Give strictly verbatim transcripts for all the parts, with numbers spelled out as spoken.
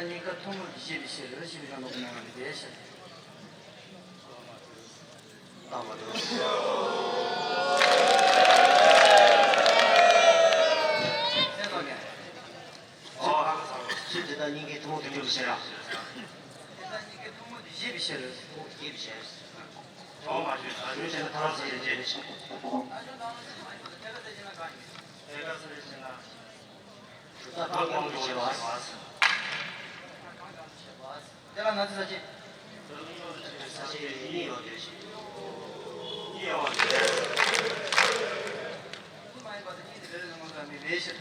གཉིས་ཀ་ཐུན་མོང་གི་ཤེས་པའི་ཕྱིར་ཞེས་པའི་སྐྱོན་དང་གོ་ནོར་བ་ནི་དེའི་ཕྱིར། རྟགས་མ་གྲུབ། སེམས་ཙམ་ཀྱང་། ཨོ། ཕྱིར་དེ་དག་གཉིས་ཀའི་ཐུན་མོང་དུ་གྱུར་པའི་ཕྱིར། དེ་དག་གཉིས་ཀའི་ཐུན་མོང་དུ་ཤེས་པའི་ཕྱིར། ཐུན་མོང་དུ་ཤེས་པའི་ཕྱིར། ཐོག་མ་བྱུང་ཟ་ཞུ་བྱས་ན་ཐལ་ཟེར་ཡིན་ཏེ། ཐལ་ཟེར་བྱས་ན། ཐལ་ཟེར་བྱས་ན། གྲུབ་རྟགས་གང་གང་ཡིན་ཞེས་པ། དེ་ལ་ན་ཚ་ས་ཆེ། ས་ཆེ་གཉིས་ཡོད་དེ། གཉིས་ཡོད་དེ། གཉིས་མ་ཡིན་པ་དང་གཉིས་དེ་རེ་རེ་ལ་ངོ་ཚ་མི་རེ་ཕྱིར།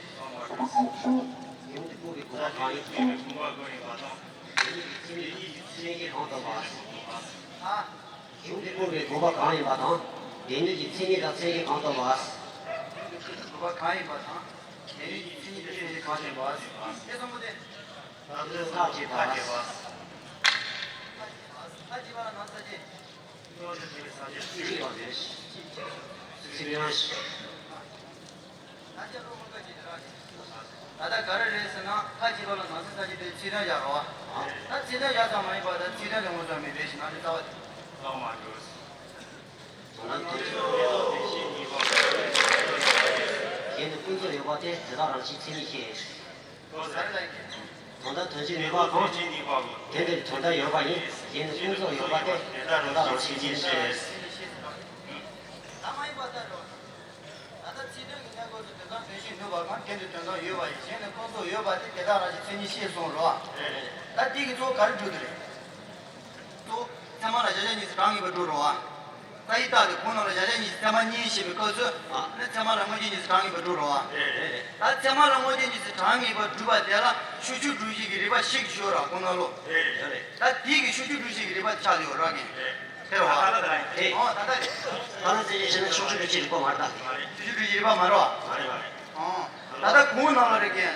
ཡུམ་གྱི་སྤུན་གྱི་དགོངས་པ་གང་ཡིན། ཡུམ་གྱི་སྤུན་གྱི་དགོངས་པ་གང་ཡིན་པ་དང་། དེ་ཉིད་ཀྱི་མཚན་ཉིད་ཀྱི་མཚན་ཉིད་གང་དག་པ། ཨ། གཞུང་འདི་ཀུན་གྱི་དགོངས་པ་གང་ཡིན་པ་དང་། དེ་ཉིད་ཀྱི་མཚན་ཉིད་དང་མཚན་གཞི་གང་དག་པ། གཞུང་འདི་ཀུན་གྱི་དགོངས་པ་གང་ཡིན་པ་དང་། དེ་ཉིད་ཀྱི་མཚན་ཉིད་དང་མཚན་གཞི་གང་དག་པ། དེ་གསུམ་པོ་དེ། ད་དུ་ཐག་བཅད་པ། ཐག་བཅད་པ་ལ་ནང་ས་བཅད། ཚིག་ཡང་། ད་ལྟ་ག་རེ་རེད་ཟེར་ན་ཁ་ཅིག་ལོ་ལ་ནང་སྲིད་ས་ཅིག་དེ་ཚིག་དོན་བཞག་རོགས། ད་ཚིག་དོན་བཞག་ཙམ་མ་ཡིན་པར་ད་ཚིག་དོན་དེ་ངོ་ཚ་མི་རེད་ཞེ་ན་དེ་རྩ་བ་དེ། རྩ་བ་མ་འགྲོ། གཞན་དུ་ཀུན་རྫོབ་ཡོད་པ་དེ་དེ་དག་རང་བཞིན་མཚན་ཉིད་ཤེས། གང་ལྟར་དོན་སྤྱི་ནུས་པ་གང་། དེ་འདིར་དོན་དམ་ཡོད་པ་ཡིན། གཞན་དུ་ཀུན་རྫོབ་ཡོད་པ་སྟེ་དེ་དག་རང་བཞིན་མཚན་ཉིད་ཤེས། ད་མ་ཡིན་པ་ལྟར་རོ། ད་ལྟ་ཚིག་དོན་གྱི་གནས་སྐབས་སུ་དོན་དམ་དོན་སྤྱི་ནུས་པ་གང་། དེ་འདིར་དོན་དམ་ཡོད་པ་ཡིན། གཞན་ནི་ཀུན་རྫོབ་ཡོད་པ་སྟེ་དེ་དག་རང་བཞིན་མཚན་ཉིད་ཤེས་གསུངས་རོ། ད་འདི་གི་གཙོ་བོ་ག་རེ་སྒྲུབ་ཀྱི་རེད། གཙོ་བོ་ཚད་མ་ལ་གཞལ་བྱ་གཉིས་སུ་གྲངས་ངེས་པ་སྒྲུབ་རོ། རྩ་བའི་རྟགས་དེ་གོང་ནང་ལ་གཞལ་བྱ་གཉིས་སུ་ཚད་མ་གཉིས་བཤད་པའི་སྐབས་སུ། ཨ་ནི་ཚད་མ་ལ་དངོས་རྒྱུ་གཉིས་སུ་གྲངས་ངེས་པ་སྒྲུབ་རོ། ད་ཚད་མ་ལ་དངོས་རྒྱུ་གཉིས་སུ་གྲངས་ངེས་པ་སྒྲུབ་པ་དེ་ལ་ཤུགས་ཆོས་སྒྲུབ་བྱེད་ཀྱི་རིགས་པ་ཞིག་ཤོད་ར་གོང་ནང་ལོ། ད་དེའི་གི་ཤུགས་ཆོས་སྒྲུབ་བྱེད་ཀྱི་རིགས་པ་ཆགས་ཡོད་ར་གི། དེ་རེད་བ། ཨ་ད་ད་ལ་དེ་ཨོ་ད་ད་ད་ལ་དེ་ཡེ་ཤེས་ནི་ཕྱོགས་ཆོས་སྒྲུབ་བྱེད་རིགས་པ་མ་རེད་ད། ཕྱོགས་ཆོས་སྒྲུབ་བྱེད་རིགས་པ་མ་རེད་བ། མ་རེད་མ་རེད། ཨོ་ད་ད་གོང་ནང་ལ་རེད་གི།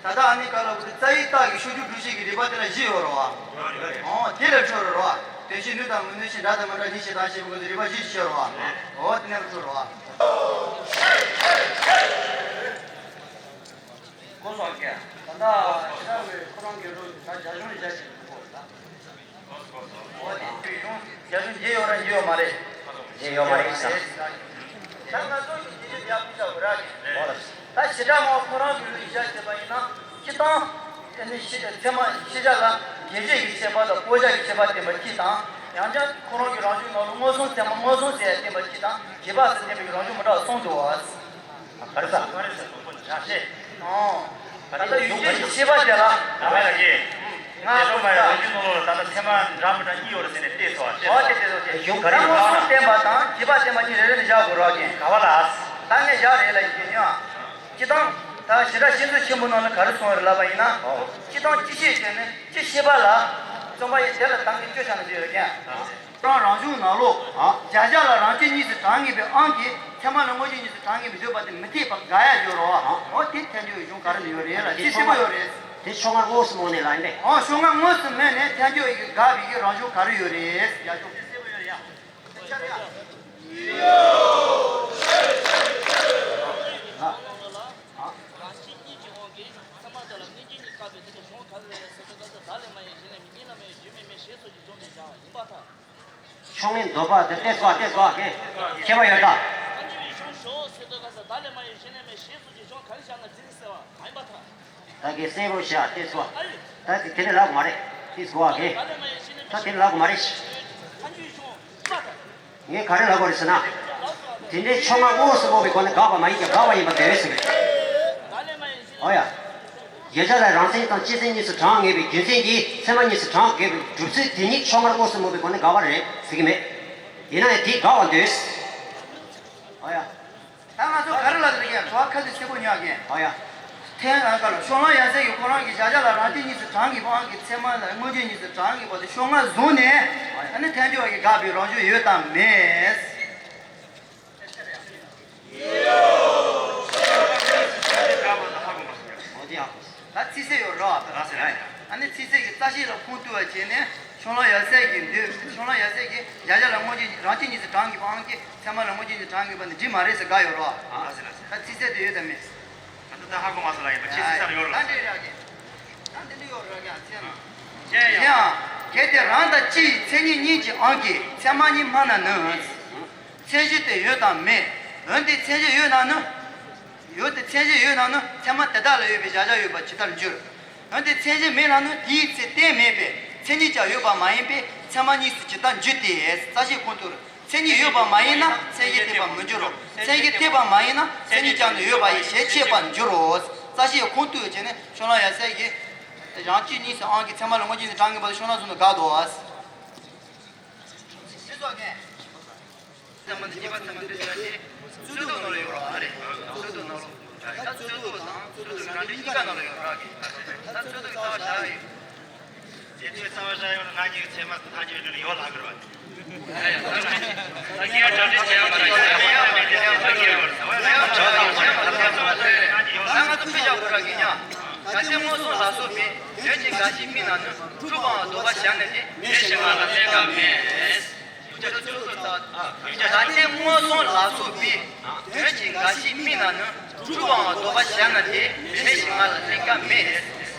ད་ལྟ་ཨ་ནི་ཀ་ལ་བུ་རྩ་བའི་རྟགས་ཀྱི་ཤུགས་ཆོས་སྒྲུབ་བྱེད་ཀྱི་རིགས་པ་དེ་ལ་བཞི་ཡོད་རེད་བ། ཡོད་རེད། ཨོ་དེ་ལ་འཕྲོས་རེད་བ། དོན་སྤྱི་ནུས་དང་མི་ནུས་ཕྱིར་འདྲ་དང་མི་འདྲ་ནི་ཞེས་དང་ཞེས་པའི་སྐབས་སུ་རིགས་པ་བཞི་ཤོད་རེད་བ། ཨོ་དེ་ནས་འཕྲོས་རེད་བ། ཁོ་སོགས་ཀྱིས་ད་ལྟ་ཕྱི་དྲག་པའི་ཁོ་རང་གི་རུ་ད་རྒྱ་གཞུང་བཞག་ཅིག་ཁོ་རེད་ད། རྒྱ་གཞུང་རྗེས་ཡོད་ར་རྗེས་ཡོད་མ་རེད། རྗེས་ཡོད་མ་རེད་ཟེར། ད་ང་ཚོ་གི་རྗེས་ཡོད་ཡག་པོ་བྱ་དགོས་ར་གི། ད་ཞེ་དྲག་མ་ཁོ་རང་གི་ལུགས་བཞག་བྱས་པ་ཡིན་ན་སྤྱི་བཏང་། དེ་ནི་ཤེས་ཚད་མ་ཤེས་བྱ་ལ་དགེ་བཤེས་ཀྱི་ཤེས་པ་དང་བསྐོ་བཞག་གི་ཤེས་པ་བསྟན་པ་གཅིག་དང་། ཡང་བསྐྱར་ཁོ་རང་གི་རང་བྱུང་ནང་ལ་མངོན་སུམ་ཚད་མ་མངོན་སུམ་ཟེར་བསྟན་པ་གཅིག་དང་། རྗེས་དཔག་ཟེར་བསྟན་པའི་རང་བྱུང་མི་འདྲ་བ་གསུམ་འདུག་བ། ག་རེ་ཟ། ག་རེ་ཟ་དང་པོ་ནས་བཞག་ཤེས། ཨོ། ད་ལྟ་ཡུལ་ཅན་གྱི་ཤེས་པ་དེ་ལ། ད་བས་ལ་ཀྱེ། ང་ལོ་མ་ཡ་རང་བྱུང་ནང་ལོགས་ལ་ད་ལྟ་ཚད་མ་འདྲ་མི་འདྲ་གཉིས་ཡོད་རེད་ཟེར་ནས་བལྟས་སོ་བ་བལྟས་སོ། ཨོ་དེ་དེ་དེ་གཞུང་ག་རེ་ཡོད་ད་མངོན་སུམ་བསྟན་པ་དང་རྗེས་དཔག་བསྟན་པ་གཉིས་རེ་རེ་ནས་བཞག་དགོས་རོགས་ཀྱེ། ག་བ་ལ། ད་ངས་བཞག་རེད་ལ་ཡིན་གྱི་ཉོ། སྤྱི་བཏང་། ད་ཞེ་དྲག་བཤད་མཛོད་ཆེན་པོ་ནང་ལ་ག་རེ་གསུངས་ཡོད་རེད་ལབ་པ་ཡིན་ན། ཨོ། སྤྱི་བཏང་སྤྱི་ཤེས་ཅན་ནི་སྤྱི་ཤེས་པ་ལ། རྩོམ་པ་ཡི་དེ་ལ་ད་ངས་བཅོས་བྱ་ན་འདི་ཡོད་ཀྱེ། རང་རང་བྱུང་ནང་ལོགས། ཨ། བྱ་བྱེད་ལ་རང་བྱེད་གཉིས་སུ་གྲངས་ངེས་པའི་དབང་གིས་ཚད་མ་ལ་དངོས་རྒྱུ་གཉིས་སུ་གྲངས་ངེས་པའི་བཟོད་པ་དེ་མི་འཐད་པ་དགག་ཡ་ཡོད་རེད་བ། ཨ། འོ་དེ་ཐལ་འགྱུར་བའི་གཞུང་ག་རེ་ལ་ཡོད་རེད་ལ་དེ་ཤེས་པོ་ཡོད་རེད། དེ་ཕྱོགས་སྔ་དངོས་སུ་མོ་ནས་ལ་ཡིན་པས། འོ་ཕྱོགས་སྔ་དངོས་སུ་མོ་ནས་ཐལ་འགྱུར་བའི་གི་དགག་པའི་གི་རང་བྱུང་ག་རེ་ཡོད་རེད་ཡ་ཅུང་། ཨ། ཨ། རང་བཞིན་གཉིས་ཀྱི་དབང་གིས་ཚད་མ་དེ་ལ་དངོས་རྒྱུ་གཉིས་བཀག་པའི་དེ་ལ་གཞུང་ག་རེ་རེད་ཟེར་བའི་སྐབས་སུ་བདག་ལས་མ་ཡིན་གཞན་ལས་མིན་གཉིས་ལས་མ་ཡིན་རྒྱུ་མེད་མིན་ཞེས་སོགས་ཀྱི་སྦྱོར་དེ་བཞག་པ་ཡིན་པར་ཐལ། ཕྱོགས་སྔའི་འདོད་པ་དེ་བལྟས་སོ་བལྟས་སོ་ཁྱད་པར་ཡོད་ད། ཐལ་འགྱུར་བའི་གཞུང་ཞོག་ཟེར་དུས་སྐབས་སུ་བདག་ལས་མ་ཡིན་གཞན་ལས་མིན་ཞེས་སོགས་ཀྱི་གཞུང་ག་རེ་བཞག་ན་འཛིན་ཟེར་བ་མ་ཡིན་པར་ཐལ། ད་གི་གསལ་པོ་བྱས་བལྟས་སོ། ད་དེ་དེ་ནི་ལབ་མ་རེད་བལྟས་སོ་ཁྱེད། ད་དེ་ནི་ལབ་མ་རེད། ངས་ག་རེ་ལབ་དགོས་རེད་ཟེར་ན། དེ་འདྲའི་ཕྱོགས་སྔ་དངོས་སུ་སྨོས་པའི་སྒོ་ནས་དགག་པ་མ་ཡིན་ཀྱང་དགག་པ་ཡིན་པ་འདོད་ཟེར་གྱི། ཨོ་ཡ། བརྗོད་བྱ་ལ་རང་མཚན་དང་སྤྱི་མཚན་གཉིས་སུ་གྲངས་ངེས་པའི་རྒྱུ་མཚན་གྱིས་ཚད་མ་གཉིས་སུ་གྲངས་འགལ་བའི་སྒྲུབ་ཚུལ་དེ་ཉིད་ཕྱོགས་སྔར་དངོས་སུ་སྨོས་པའི་སྒོ་ནས་དགག་པ་རེད་ཟེར་གྱི་མེད། ཡིན་ན་ཡང་དེས་དགག་པ་འདོད། ཨོ་ཡ། ད་ང་ཚོ་ག་རེ་ལབ་འདོད་ཀྱི་ཡང་དྲི་བ་ཁ་ཚིག་ཆེ་པོ་ཉོ་གི། ཨོ་ཡ། ཐེན་ཨ་ཀ་ལ་ཕྱོགས་གླང་ཡབ་སྲས་ཀྱིས་ཁོ་རང་གི་བྱ་བྱེད་ལ་རང་བྱེད་གཉིས་སུ་གྲངས་ངེས་པའི་དབང་གིས་ཚད་མ་ལ་དངོས་རྒྱུ་གཉིས་སུ་གྲངས་ངེས་པ་དེ་ཕྱོགས་སྔ་བཟུང་ནས་ཨ་ནི་ཐལ་འགྱུར་བ་གི་དགག་པའི་རང་བྱུང་ཡོད་དམ་མེད། ད་ཚིག་གསལ་ཡོད་རེད་བ། ཨ་ནི་ཚིག་གསལ་གྱི་རྩ་ཤེས་ལ་ཁུངས་གཏུགས་པ་བྱས་ནས་ཕྱོགས་གླང་ཡབ་སྲས་ཀྱིས་འདོད་ཕྱོགས་གླང་ཡབ་སྲས་ཀྱིས་བྱ་བྱེད་ལ་དངོས་རྒྱུ་རང་བྱེད་གཉིས་སུ་གྲངས་ངེས་པའི་དབང་གིས་ཚད་མ་ལ་དངོས་རྒྱུ་གཉིས་སུ་གྲངས་ངེས་པ་ནི་འགྲིག་མ་རེད་ཟེར་དགག་ཡོད་རེད་བ། ད་ཚིག་གསལ་དེ་ཡོད་དམ་མེད། ད་ལྟ་ཧ་གོ་མ་སོང་ལ་ཡིན་པ་ཁྱེད་ཚིག་གསལ་ཡོད་རེད། ད་འདྲ་རེད་ཨ་ཀྱེ། ཡང་དེ་འདྲ་ཡོད་རེད་ཀྱང་ཚད་མ། དེ་ཡང་། གལ་ཏེ་རང་དང་སྤྱི་ཡི་མཚན་ཉིད་གཉིས་ཀྱི་དབང་གིས་ཚད་མ་གཉིས་སྨྲ་ན་ནི། མཚན་གཞི་དེ་ཡོད་དམ་མེད། འོན་ཏེ་མཚན་གཞི་ཡོད་ན་ནི། ཡོད་དེ་མཚན་གཞི་ཡོད་ན་ནི་ཚད་མ་དེ་དག་ལ་ཡོད་པའི་གཞལ་བྱ་ཡོད་པ་ཇི་ལྟར་འགྱུར། འོན་ཏེ་མཚན་གཞི་མེད་ན་ནི་དེའི་ཚེ་རྟེན་མེད་པས་མཚན་ཉིད་ཀྱང་ཡོད་པ་མ་ཡིན་པས་ཚད་མ་གཉིས་སུ་ཇི་ལྟར་འགྱུར་ཏེ། རྩ་ཤེའི་ཁུངས་གཏུགས། མཚན་ཉིད་ཡོད་པ་མ་ཡིན་ན་མཚན་གཞི་ཐེག་པར་མི་འགྱུར་རོ། མཚན་གཞི་ཐེག་པ་མ་ཡིན་ན་མཚན་ཉིད་ཀྱང་ནི་ཡོད་པ་ཡི་ཞེས་འཆད་པར་འགྱུར་རོ། རྩ་ཤེའི་ཁུངས་གཏུགས་བྱས་ནས་ཤོ་ལོ་ཡ་སའི་གི་རང་སྤྱི་གཉིས་སུ་དབང་གིས་ཚད་མ་ལ་དངོས་གཞི་ནི་གྲངས་ངེས་པ་ལ་ཤོ་ལོ་བཟུང་ནས་དགག་འདུག་ཨ། ཚད་མ་དང་རྗེས་དཔག་ཚད་མ་འདི་བྱས་ཏེ། རྩོད་ཟློག་ནང་ལ་ཡོད་རེད་པ། རྩོད་ཟློག་ནང་ལ། ད་རྩོད་ཟློག་དང་རྩོད་ཟློག་རང་འགྲེལ་གཉིས་ཀ་ནང་ལ་ཡོད་རེད་པ། ད་རྩོད་ཟློག་གི་རྩ་བ་བཞག་ཡོད། དེ་ཚོའི་རྩ་བ་བཞག་ཡོད་ན་ང་གཉིས་ཀྱི་ཚད་མ་ཐག་གཅོད་ཡོད་ལ་ཡོད་ལ་གི་རེད་པ། ད་ང་ཚོ་ཕི་བཞག་གོ་ར་གི་ཉ། གལ་ཏེ་མངོན་སུམ་ལ་སོགས་པའི་དོན་གྱི་འགའ་ཞིག་དམིགས་ན་ནི་འཁྲུལ་པའམ་ལྡོག་པ་བཞག་ན་ནི་མེད་ཞེས་སྨྲ་ལ་ལན་གང་མེད། གལ་ཏེ་མངོན་སུམ་ལ་སོགས་པའི་དོན་གྱི་འགའ་ཞིག་དམིགས་ན་ནི་འཁྲུལ་པའམ་ལྡོག་པ་བཞག་ན་དེ་མེད་ཞེས་སྨྲ་ལ་ལན་གང་མེད།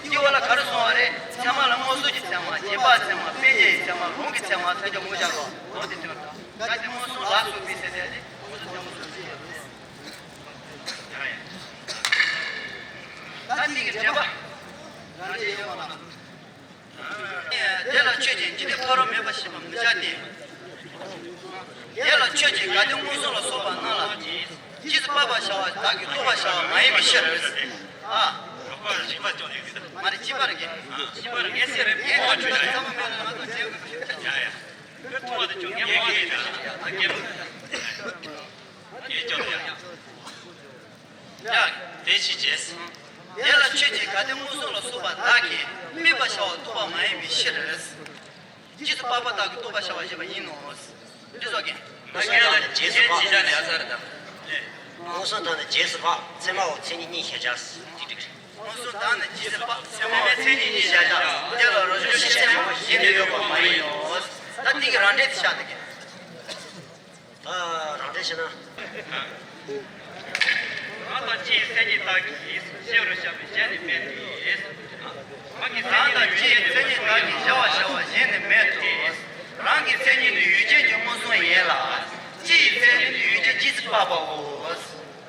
དེའི་འོག་ལ་ག་རེ་གསུངས་པ་རེད། ཚད་མ་ལ་མངོན་སུམ་གྱི་ཚད་མ། རྗེས་དཔག་ཚད་མ། དཔེ་འབྱེད་ཀྱི་ཚད་མ། ལུང་གི་ཚད་མ་ཟེར་གྱི་མུ་བཞག་གོ། ལུང་དེ་དོན་དག་གལ་ཏེ་མངོན་སུམ་ལ་སོགས་པའི་ཟེར་ཏེ་ནི་མངོན་སུམ་ཚད་མ་སོགས་ཀྱི་ཡོད་རེད། ད་འདི་གི་འགྲེལ་པ། རང་རྒྱལ་ཡོད་པ་ལ། དེ་ལ་ཆོས་ཅན། འཇིག་རྟེན་ཕ་རོལ་མེད་པ་ཞེས་པ་མི་བྱ་སྟེ། དེ་ལ་ཆོས་ཅན། གལ་ཏེ་མངོན་སུམ་ལ་སོགས་པ་རྣམས་ལ་རྗེས་སུ་དཔག་པར་བྱ་བ་བདག་གིས་རྟོགས་པར་བྱ་བ་མ་ཡིན་པའི་ཕྱིར། ཨ། མ་རེད། བྱིས་པ་རེད་ཀྱི། བྱིས་པ་རེད། ངས་ཟེར་རེད། ངས་ཁ་ཆུ་ཆུ་ཚང་མ་མེད་ན་ང་ཚོ་འབྲེལ་དགོས་ཀྱི། ཡ་ཡ། ཁོས་མཐོང་བ་དེ་ཆུ་ངས་མཐོང་བ་དེ་ཆུ་ཡ་ད་སྐྱེ་མོ། ངས་སྐྱོ་ཡ། ཡ། དེ་ཕྱིར་བྱས། དེ་ལ་ཆོས་ཅན། གལ་ཏེ་མངོན་སུམ་ལ་སོགས་པ་བདག་གིས་དམིགས་པར་བྱ་བ་རྟོགས་པ་མ་ཡིན་པའི་ཕྱིར། རྗེས་སུ་དཔག་པ་བདག་གིས་རྟོགས་པར་བྱ་བ་ཞེས་པ་ཡིན་ནོ། འདི་སོགས་ཀྱི། ད་ངས་ལ་རྗེས་སུ་དཔག་པ་ཡིན་ས་རེད་ད། མངོན་སུམ་དང་ནི་རྗེས་སུ་དཔག་ཚད་མའོ། མཚན་ཉིད་གཉིས་གཞལ་བྱ། དེ་འགྲིག་རེད། མངོན་སུམ་དང་ནི་རྗེས་སུ་དཔག་ཚད་མའོ། མཚན་ཉིད་གཉིས་གཞལ་བྱ། དེ་ལ་རང་བཞིན་གཞི་ཚད་མ་གཞན་དུ་ཡོད་པ་མ་ཡིན་ནོ། ད་འདི་གི་རང་འགྲེལ་དེ་བཞག་ད་གི། ད་རང་འགྲེལ་བྱས་ན། རང་དང་སྤྱི་ཡི་མཚན་ཉིད་བདག་གིས་ཤེས་པར་བྱ་བ་གཞན་ནི་མེད་དེ། རང་གི་མཚན་ཉིད་ནི་ཡུལ་ཅན་གྱི་མངོན་སུམ་ཡིན་ལ། སྤྱི་ཡི་མཚན་ཉིད་ནི་ཡུལ་ཅན་རྗེས་སུ་དཔག་པའོ།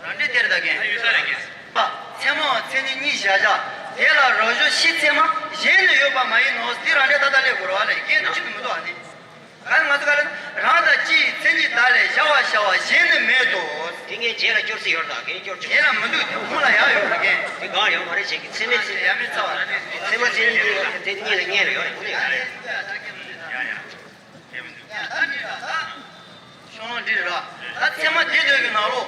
རང་འགྲེལ་དེར་ད་གན། ཡུལ་ས་རེད་གན། པ། ཚད་མའོ། མཚན་ཉིད་གཉིས་གཞལ་བྱ། དེ་ལ་རང་བཞིན་གཞི་ཚད་མ་གཞན་དུ་ཡོད་པ་མ་ཡིན་ནོ། དེ་རང་འགྲེལ་ད་ལྟ་སླེབས་དགོས་རེད་པ་ལ། རྒན་དུ་ཅི་དུ་མི་འདུག་ཨ་ནི། ག་རེ་ང་ཚོ་ག་རེ་ན་རང་དང་སྤྱི་ཡི་མཚན་ཉིད་བདག་ལས་གཞལ་བར་བྱ་བ་གཞན་ནི་མེད་དོ། དེ་ངས་རྗེས་ལ་སྐྱོར་སྲིད་ཡོད་ད་གན་སྐྱོར་ཆོག་རྗེས་ལ་མི་འདུག་དེ་ཁོང་ལ་ཡག་ཡོད་རེད་གན། དེ་གང་ཡོད་མ་རེད་ཅེས་ཀྱི་ཚད་མའི་ཚད། ཡ་མི་ཚ་བ་རེད། ཚད་མ་ཚད་ཉིད་དེ་གཉིས་ལ་ངེས་རེད་ཡོད་རེད་ཁོ་ནས། ཡ་ཡ། ཤོང་ལོང་འདི་རེད་ར། ད་ཚད་མ་སྡེ་བདུན་གྱི་ནང་ལོ།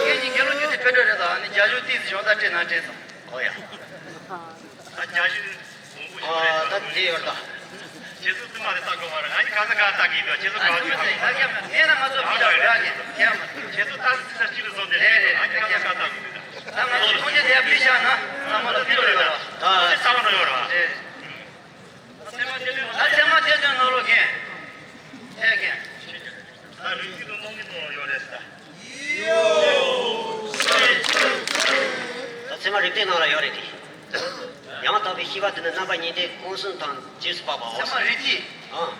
ངེད་གཉིས་དགེ་སློང་རྒྱུད་སྡེ་ཕན་བྲལ་རེད་ད་ནི་རྒྱ་གཞུང་ཏིས་གཞུང་ད་སྤྲད་ན་སྤྲད་སོང་། ཨོ་ཡ། ད་རྒྱ་གཞུང་། ཨ་ད་འདི་ཡོད་ད། ཁྱེད་ཚོ་ཚང་མ་ལས་ལྟ་དགོས་པ་རེད། ང་གཉིས་ག་ས་ག་ལྟ་གི་འདུག་ཁྱེད་ཚོ་ག་ཚོད་ལྟ་གི་འདུག་ངས་ན་ང་ཚོ་ཕི་ལ་ར་གི་ཁྱེད་མ། ཁྱེད་ཚོ་ལྟ་ས་ཅི་ལ་སོང་དེ་རེད་རེད། ང་གཉིས་ག་ས་ག་ལྟ་གི་འདུག་ད་ང་ཚོ་མཐོང་རྒྱ་དེ་ཕི་བཞག་ན་ཚང་མ་ལ་ཕི་ལ་ཡོད་ར། ད་ཚང་མ་ལ་ཡོད་ར། རེད། ད་ཚད་མ་སྡེ་བདུན་ནང་ལོགས་རྒན། ཨེ་རྒན། ད་རིགས་རྒྱུད་དུ་སྣང་གི་ནང་ལ་ཡོད་རེད་ད། ད་ཚད་མ་རིགས་གཏེར་ནང་ལ་ཡོད་རེད་དེ། ཡང་དག་པའི་ཤེས་པ་དེ་ནི་རྣམ་པ་གཉིས་ཏེ། མངོན་སུམ་དང་རྗེས་སུ་དཔག་པའོ། ཚད་མ་རིགས་གཏེར། ཨང་།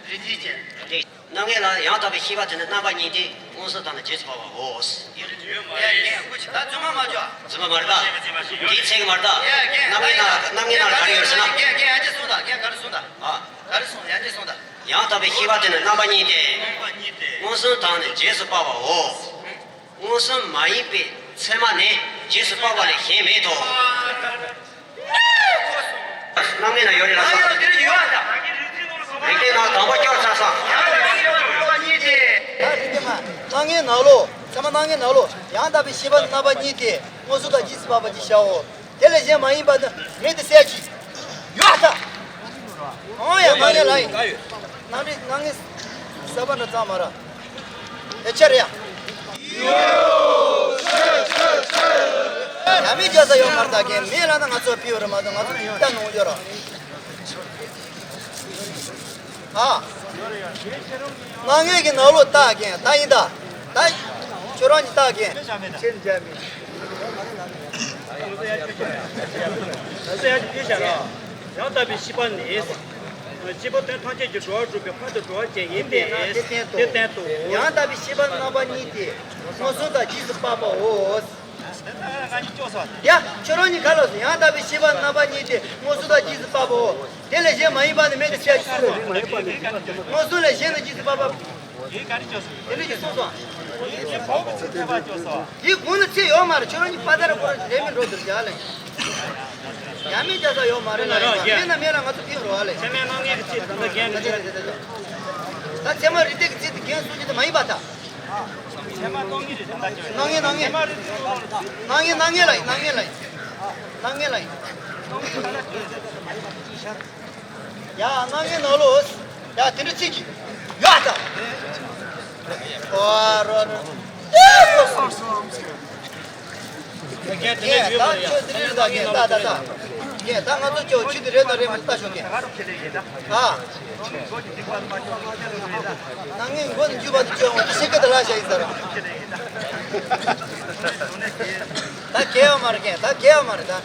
རིགས་གཏེར་ཅན། རིགས་གཏེར། རྣམ་ངེས་ལ་ཡང་དག་པའི་ཤེས་པ་དེ་ནི་རྣམ་པ་གཉིས་ཏེ། མངོན་སུམ་དང་ནི་རྗེས་སུ་དཔག་པའོ། ཡ་རྒན་སྐུ་མཁྱེན། ད་རྫུན་མ་མ་བརྗོད། རྫུན་མ་མ་རེད་ད། དེའི་ཚིག་མ་རེད་ད། ཡ་རྒན། རྣམ་ངེས་ནང་ལ་རྣམ་ངེས་ནང་ལ་ག་རེ་ཡོད་ཟེར་ན། རྒན་རྒན་ཡང་ཅིག་གསུངས་དང་། རྒན་ག་རེ་གསུངས་དང་། ཨ། ག་རེ་གསུངས། ཡང་ཅིག་གསུངས་དང་། ཡང་དག་པའི་ཤེས་པ་དེ་ནི་རྣམ་པ་གཉིས་ཏེ། མངོན་སུམ་དང་ནི་རྗེས་སུ་དཔག་པའོ། མངོན་སུམ་མ་ཡིན་པའི་ཚད་མ་ནི་རྗེས་སུ་དཔག་པ་ལས་གཞན་མེད་དོ། རྣམ་ངེས་ན་ཡོད་རེད་ལ་སོགས། ཡོད་ད། རིགས་གཏེར་ནང་དང་པོ་སྐྱོར་ཚར་སོང་། རྣམ་ངེས་ནང་ལོ། ཚད་མ་རྣམ་ངེས་ནང་ལོ། ཡང་དག་པའི་ཤེས་པ་རྣམ་པ་གཉིས་ཏེ། མངོན་སུམ་དང་རྗེས་སུ་དཔག་པ་གཅིག་བྱའོ། དེ་ལས་གཞན་མ་ཡིན་པ་ནི་མེད་དེ་གསལ་གྱི། ཡོད་ད། ཨོ་ཡ། རྣམ་ངེས་ལ་ཡིན། རྣམ་ངེས་རྣམ་ངེས་གསར་པ་འདྲ་ཙང་མ་ར། དེ་ཆ་རེད་ཡ། ཡ་མི་རྒྱ་ས་ཡོད་མ་རེད་ད་རྒན། མེད་ལ་ན་ང་ཚོ་ཕི་ཡོད་རེད་མ་གཏོགས་ང་ཚོ་ད་ནོར་ཡོད་ར། ཨ། རྣམ་ངེས་ཀྱི་ནང་ལོགས་ལྟ་རྒན། ད་ཡིན་ད། ད་ཁྱོད་རང་གཉིས་ལྟ་རྒན། ཁྱེད་འཇལ་མི། ཡང་དག་པའི་ཤེས་པ་ནི། སྤྱི་པོ་དོན་ཐམས་ཅད་ཀྱི་སྒྲུབ་པ་སྒྲུབ་པའི་ཕ་དང་སྒྲུབ་པ་ཅན་ཡིན་ཏེ། དེ་བསྟན་ཏོ། ཡང་དག་པའི་ཤེས་པ་རྣམ་པ་གཉིས་ཏེ། མངོན་སུམ་དང་རྗེས་སུ་དཔག་པའོ། ཡ། ཁྱོད་རང་གཉིས་ག་ལ་སོང་། ཡང་དག་པའི་ཤེས་པ་རྣམ་པ་གཉིས་ཏེ། མངོན་སུམ་དང་རྗེས་སུ་དཔག་པའོ། དེ་ལས་གཞན་མ་ཡིན་པ་ནི་མེད་དེ་ཟེར་གྱི་སོ། མངོན་སུམ་ལས་གཞན་དུ་རྗེས་སུ་དཔག་པ། དེ་འདྲ་ཞིག་གསུངས་སོ། དེའི་གོང་ནས་ཚིག་ཡོད་མ་རེད། ཁྱོད་རང་གཉིས་པ་ཏ་ར་པོ་ར་ལས་མི་འགྲོ་འདུག་ཡ་ལེ། ཡ་མི་རྒྱ་ས་ཡོད་མ་རེད་ལ། ཡ་མེད་ན་མེད་ལ་ང་ཚོ་ཕིག་རོགས་ཨ་ལེ། ཚད་མའི་རྣམ་ངེས་ཀྱི་ཚིག་དེ་འདྲ་རྒན་མི་ཚད། ད་ཚད་མ་རིགས་གཏེར་གྱི་ཚིག་དེ་རྒན་གསུང་རྒྱུ་དེ་མ་ཡིན་པ་ད། ཚད་མ་རྣམ་ངེས་རེད་ད། རྣམ་ངེས་རྣམ་ངེས། ཚད་མ་རིགས་གཏེར་གྱི་ཚིག་རྣམ་ངེས་རྣམ་ངེས་ལ་ཡིན། རྣམ་ངེས་ལ་ཡིན། རྣམ་ངེས་ལ་ཡིན། ཡ། རྣམ་ངེས་ནང་ལོགས། ཡ། དེ་འདྲ་ཚིག་གི་ཡ་ད། ཨོ་རོ་རོ། ཡ་ད་ཁྱོད་དེ་འདྲ་ཡོད་པ་རེད། ད་ད་ད་ད། ཡ་ད་ང་ཚོ་ཁྱོད་ཆོས་དེ་རེད་དང་རེད་མ་ལྟ་ཤོག་གི། ཨ། རྣམ་ངེས་མགོ་ནས་མཇུག་བར་དུ་བཅོས་འོང་དེ་ཤེས་ཀ་ད་ལ་ཤ་ཡིན་ས་ར། ད་གལ་ཡོད་མ་རེད། ད་གལ་ཡོད་མ་རེད་ད།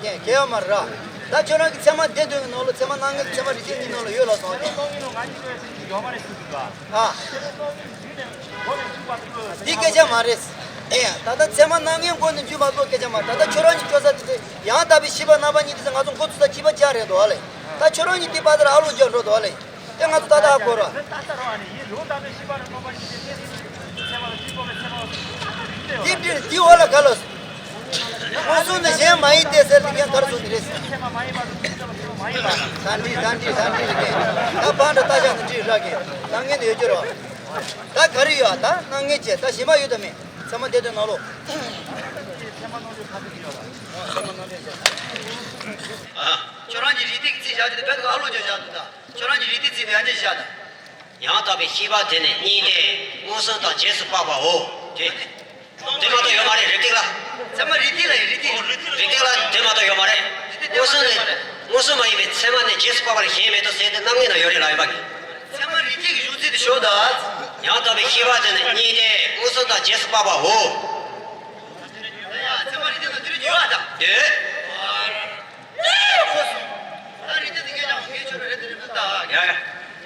རྐྱེན་གལ་ཡོད་མ་རེད་ར། ད་ཁྱོད་རང་གི་ཚད་མ་སྡེ་བདུན་གྱི་ནང་ལ་ཚད་མ་རྣམ་ངེས་ཚད་མ་རིགས་གཏེར་གཉིས་ནང་ལ་ཡོད་ལབ་སོང་། ཨ། འདི་སྐད་ཆ་མ་རེད། ཨེ་ཡ། ད་ལྟ་ཚད་མ་རྣམ་ངེས་མགོ་ནས་མཇུག་བར་དུ་སྐད་ཆ་མ་རེད། ད་ལྟ་ཁྱོད་རང་གི་སྐྱོ་ས་དེ་དེ་ཡང་དག་པའི་ཤེས་པ་རྣམ་པ་གཉིས་དེ་ཚོ་ང་ཚོ་མགོ་ཚོས་ས་སྐྱིད་པ་ཅག་རེད་འདུག་ཨ་ལེ། ད་ཁྱོད་རང་གཉིས་དེ་པ་ཟེར་ཨ་ལོ་རྒྱག་འགྲོ་འདུག་ཨ་ལེ། དེ་ང་ཚོ་ད་ལྟ་ཧ་གོ་ར། འདི་འདྲ་འདི་འོག་ལ་ག་ལོ། མངོན་སུམ་ནི་གཞན་མ་ཡིན་ཏེ་ཟེར་དེ་ངས་ག་རེ་གསུངས་ནི་རེད། ད་འདྲི་ད་འདྲི་ད་འདྲི་རེད་གས། ད་བང་འདྲ་ལྟ་བཞག་ནི་འདྲི་ར་གས། ད་ངས་ནི་ཡོད་རྒྱུ་རོ། ད་ག་རེ་ཡོད་ཨ། ད་རྣམ་ངེས་བྱས་ད་གཞན་པ་ཡོད་དམ་མེད། ཚད་མ་སྡེ་བདུན་ནང་ལོགས། ཨ། ཁྱོད་རང་གི་རིགས་གཏེར་གྱི་ཚིག་བཞག་རྒྱུ་དེ་བོད་ཀྱི་ཨ་ལོ་རྒྱག་བཞག་འདུག་ད་ཁྱོད་རང་གི་རིགས་གཏེར་ཚིག་དེ་ཡང་ཅི་བཞག་ད། ཡང་དག་པའི་ཤེས་པ་དེ་ནི་གཉིས་ཏེ། མངོན་སུམ་དང་རྗེས་སུ་དཔག་པའོ། དེ་དེ་མ་གཏོགས་ཡོད་མ་རེད། རིགས་གཏེར་ལ། ཚད་མ་རིགས་གཏེར་ལ་ཡིན། རིགས་གཏེར། རིགས་གཏེར་ལ་དེ་མ་གཏོགས་ཡོད་མ་རེད། མངོན་སུམ་ནི། མངོན་སུམ་མ་ཡིན་པའི་ཚད་མ་ནི་རྗེས་སུ་དཔག་པ་ལས་གཞན་མེད་དོ་ཟེར་ཏེ་རྣམ་ངེས་ན་ཡོད་རེད་ལབ་ཡིན་པ། ཚད་མ་རིགས་གཏེར་གྱི་གཞུང་ཚིག་དེ་ཤོད་ད། ཡང་དག་པའི་ཤེས་པ་དེ་ནི་གཉིས་ཏེ། མངོན་སུམ་དང་རྗེས་སུ་དཔག་པའོ། ཚད་མ་རིགས་གཏེར་ལ་དེ་རིགས་ཡོད་ཨ་ད། དེ། ད་རིགས་གཏེར་འདི་སྐད་ཀྱང་ངས་ཁྱོད་རེད་དེ་རེད་ད། ཡ་ཡ།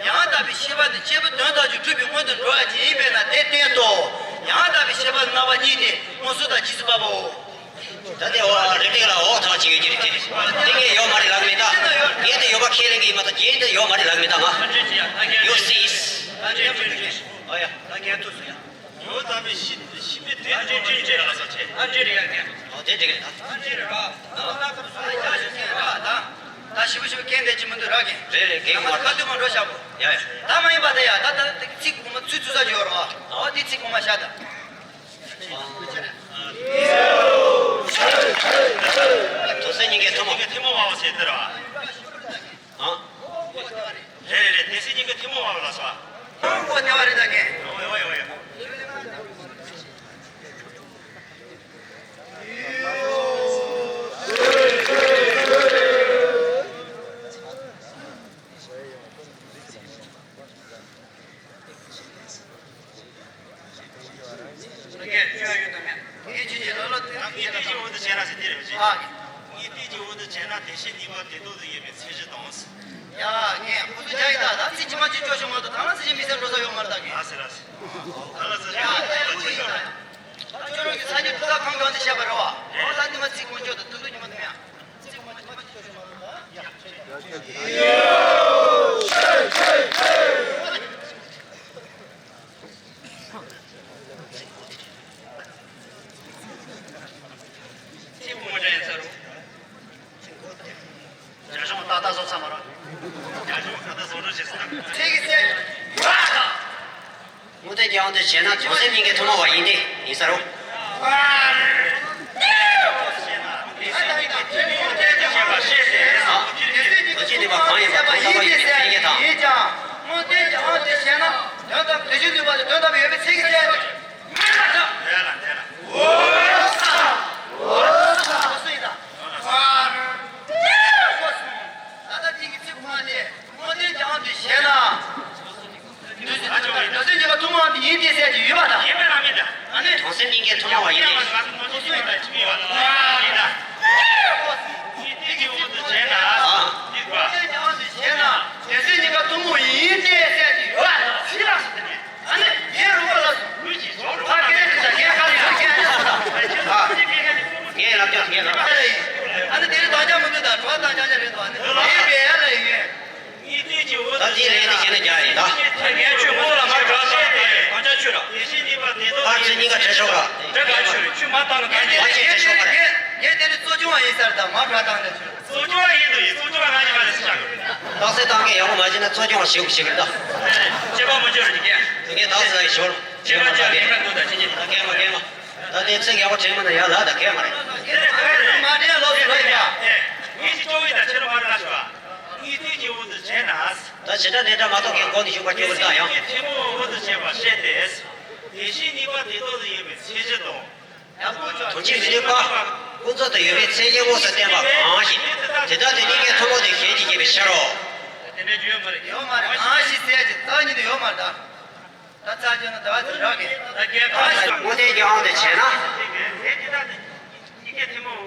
ཡང་དག་པའི་ཤེས་པ་ནི་སྐྱེས་བུ་དོན་དམ་གྱི་སྒྲུབ་པའི་སྔོན་དུ་འགྲོ་བ་ཅན་ཡིན་པས་ན་དེ་བསྟན་ཏོ། ཡང་དག་པའི་ཤེས་པ་རྣམ་པ་གཉིས་ཏེ། མངོན་སུམ་དང་རྗེས་སུ་དཔག་པའོ། ད་དེ་འོ་རིགས་གཏེར་ལ་འོག་ཐག་ཅིག་ཡོད་ཀྱི་རེད་དེ། དེ་ངས་ཡོད་མ་རེད་ལབ་མེད་ད། ངས་དེ་ཡོད་པ་ཁས་ལེན་གྱི་ཡིན་མ་གཏོགས་ངས་དེ་ཡོད་མ་རེད་ལབ་མེད་ད་ང་། ཡོད་སྲིད། ཨོ་ཡ། ད་ངས་ཐུག་སོང་ཡ། ཡོད་དམ་པའི་ཤེས་ཤེས་པའི་དོན་ཨ་འདྲེ་འདྲེ་འདྲེ་ལ་སོགས་བྱེད། ཨ་འདྲེ་རེད་ཡ་ངས། ཨོ་དེ་འགྲིག་རེད་ད། ཨ་འདྲེ་རེད་ར། ད་ལྟ་ཁ་སོ་ཡ་ཞིག་ཡ་ར་ད། ད་ཞིབ་པོ་ཞིབ་པོ་སྐད་འདེད་ཅི་མི་འདུག་ར་གན། རེད་རེད་རྒན་ཁ་མ་ཁ་ཐུག་མ་འགྲོ་ཤག་པོ། ཡ་ཡ། ད་མ་ཡིན་པ་ད་ཡ་ད་ད་ཚིག་གོང་མ་ཚུད་ཚུད་ས་ཅིག་ཡོད་ར། ཨོ་དེ་ཚིག་གོང་མ་ཤ་ད། དོན་གཉིས་ཀའི་ཐུན་མོང་། ཐུན་མོང་མ་བ་ཟེར་དེ་ར། ཨ། རེད་རེད་རེད། དེ་སྲིད་ཉིན་གྱི་ཐུན་མོང་མ་བ་ལ་སོ། ཐུན་མོང་ལྟེ་བ་རེད་ད་ངས། ཨོ་ཡ་ཨོ་ཡ་ཨོ་ཡ། ངས་ཆོས་ཀྱི་ལོ་ལོ་དེ་རང་གིས་ངས་ལྟས་ཀྱི་འོག་ཏུ་བྱས་ན་ཟེར་དེ་རེད་པ། ཨ། ངས་ལྟས་ཀྱི་འོག་ཏུ་བྱས་ན་དེ་བཞིན་གཉིས་པོ་དེ་དོན་དུ་ཡོད་པའི་ཚད་གཞི་དང་། ཡ། ངས་ཁོ་ཚོ་རྒྱ་ཡིན་ད། ད་ཚིག་ཇི་མ་ཇི་བྱུང་བཤད་མ་གཏོགས་ད་ལ་ཚིག་ཅིག་མི་གསལ་འགྲོ་ས་ཡོད་མ་རེད་ད་ངས། ཨ་ཟེར་ཨ་ཟེར། ད་ལ་ཚིག་ཡ་ད་ཁོ་ཡིན་ད། ད་ཁྱོད་རང་གི་ས་ཆ་ཐུགས་ཁ་གང་གང་དེ་བཤད་པ་རེད་བ། ཨོ་ད་འདི་མ་ཚིག་དཀོན་མཆོག་ད་ཐུག་ཐུག་ཉི་མ་དེ་མེད་ཨ། ཚིག་དཀོན་མ་ཇི་མ་ཇི་བྱུང་བཤད་མ་གཏོགས་ད། ཚིག་དཀོན་མ་ཅན་ཡིན་ས་རུ། རྒྱ་གཞུང་ཏག་ཏག་བཟོ་ཚར་མ་རེད། རྒྱ་གཞུང་ཏག་ཏག་བཟོ་འདྲ་བྱེད་ས། ཚིག་གི་ཚད། དངོས་བསྟན་རྒྱལ་དབང་དུ་བྱས་ན་དོན་སེམས་གཉིས་ཀའི་ཐུན་མོང་བ་ཡིན་ཏེ་ཡིན་ས་རུ། དོན་སྤྱི་ནུས་པ་གང་ཡིན་པ་དོན་དམ་པ་ཡོད་པའི་ཚད་ཀྱི་དང་། དངོས་བསྟན་རྒྱལ་དབང་དུ་བྱས་ན་དོན་དམ་དོན་སྤྱི་ནུས་པ་དེ་དོན་དམ་པ་ཡོད་པའི་ཚད་ཀྱི་ཚད། མེད་པར་ཐལ། དེ་ལ་དེ་ལ། འོ་ས། འོ་ས། འོ་ས་ཡིན་ད། ཨ། ད་ལྟ་དེ་གི་ཚིག་ཁོ་ན་དེ་དངོས་བསྟན་རྒྱལ་དབང་དུ་བྱས་ན། དོན་སེམས་ཉིད་ཀ་ཐུན་མོང་དེ་ཡིན་ཏེ་ཟེར་གྱི་ཡོད་པ་དང་། ཡིན་པས་ན་མིན་ད། ཨ་ནི། དོན་སེམས་གཉིས་ཀའི་ཐུན་མོང་བ་ཡིན་ཏེ། འོ་ས་ཡིན་ད། ཡིན་ད། གཉིས་ཀ་བྲེལ་ཤོག་ག་འདྲ་ག་ཆུ་ཆུ་མ་བཏང་ན་ག་ངས་ངས་དེ་ནི་གཙོ་སྐྱོང་བ་ཡིན་ས་རེད། ད་མ་བྲ་བཏང་ནས་ཆུ། གཙོ་སྐྱོང་བ་ཡིན་དུ་ཡིན། གཙོ་སྐྱོང་བ་ང་ཉི་མ་ལས་སུ་ཆགས་ཡོད། རྟགས་གསལ་བཏང་མཁན་ཡག་པོ་མ་བྱས་ན་གཙོ་སྐྱོང་བ་ཞིག་ཞིག་རེད་ད། བྱེད་པ་མ་བྱོས་རེད་ཀྱི། ངས་རྟགས་གསལ་ཡིན་ཞོར་བྱེད་པ་བྱ་གི་རེད་འདུག་ད་ཅི་ཅི་ད་གས་མ་གས་མ། ད་དེ་ཚིག་ཡག་པོ་དྲན་མ་ན་ཡག་ལ་ད་གས་མ་རེད། མ་དྲན་ལོག་སུ་ལོག་ཡིན་ད། ངས་ཅི་ཅོག་ཡིན་ད་ཁྱེད་རང་མ་རེད་ལ་ཞུ་བ། ངས་དེ་ཉིད་འོ་དུ་བྱས་ན། ད་ཇི་འདྲ་ནས་འདྲ་མ་གཏོགས་ཀྱི་མགོ་ནས་ཞུགས་པ་སྐྱོ་བར་ད་ཡང་། ཐལ་མོ་འོ་དུ་བྱས་པ་བཤད་དེ། དེ་བཞིན་གཉིས་པ་དེ་དག་ཏུ་ཡོད་པའི་ཚད་གཞི་དང་། དོན་གཅིག་མི་ནུས་པ། ཀུན་རྫོབ་ཏུ་ཡོད་པའི་ཚད་གཞི་དངོས་སུ་བསྟན་པ་གང་ཞིག་དེ་ལྟར་དུ་གཉིས་ཀའི་ཐུན་མོང་དུ་ཞེན་གྱིས་བསྐྱེད་པའི་ཕྱིར་རོ། དེ་འདྲའི་རྒྱུ་ཡོད་མ་རེད། ཡོད་མ་རེད། གང་ཞིག་ཟེར་གྱི་རྩ་ཉིད་དུ་ཡོད་མ་རེད་ད། ད་རྩ་ཆེན་ན་ད་བ་དེ་རག་གི་ད་གལ་ཁ་ཤས་དངོས་བསྟན་གྱི་དབང་དུ་བྱས་ན། དེ་དེ་ལྟར་དུ་གཉིས་ཀའི་ཐལ་མོ་འོ་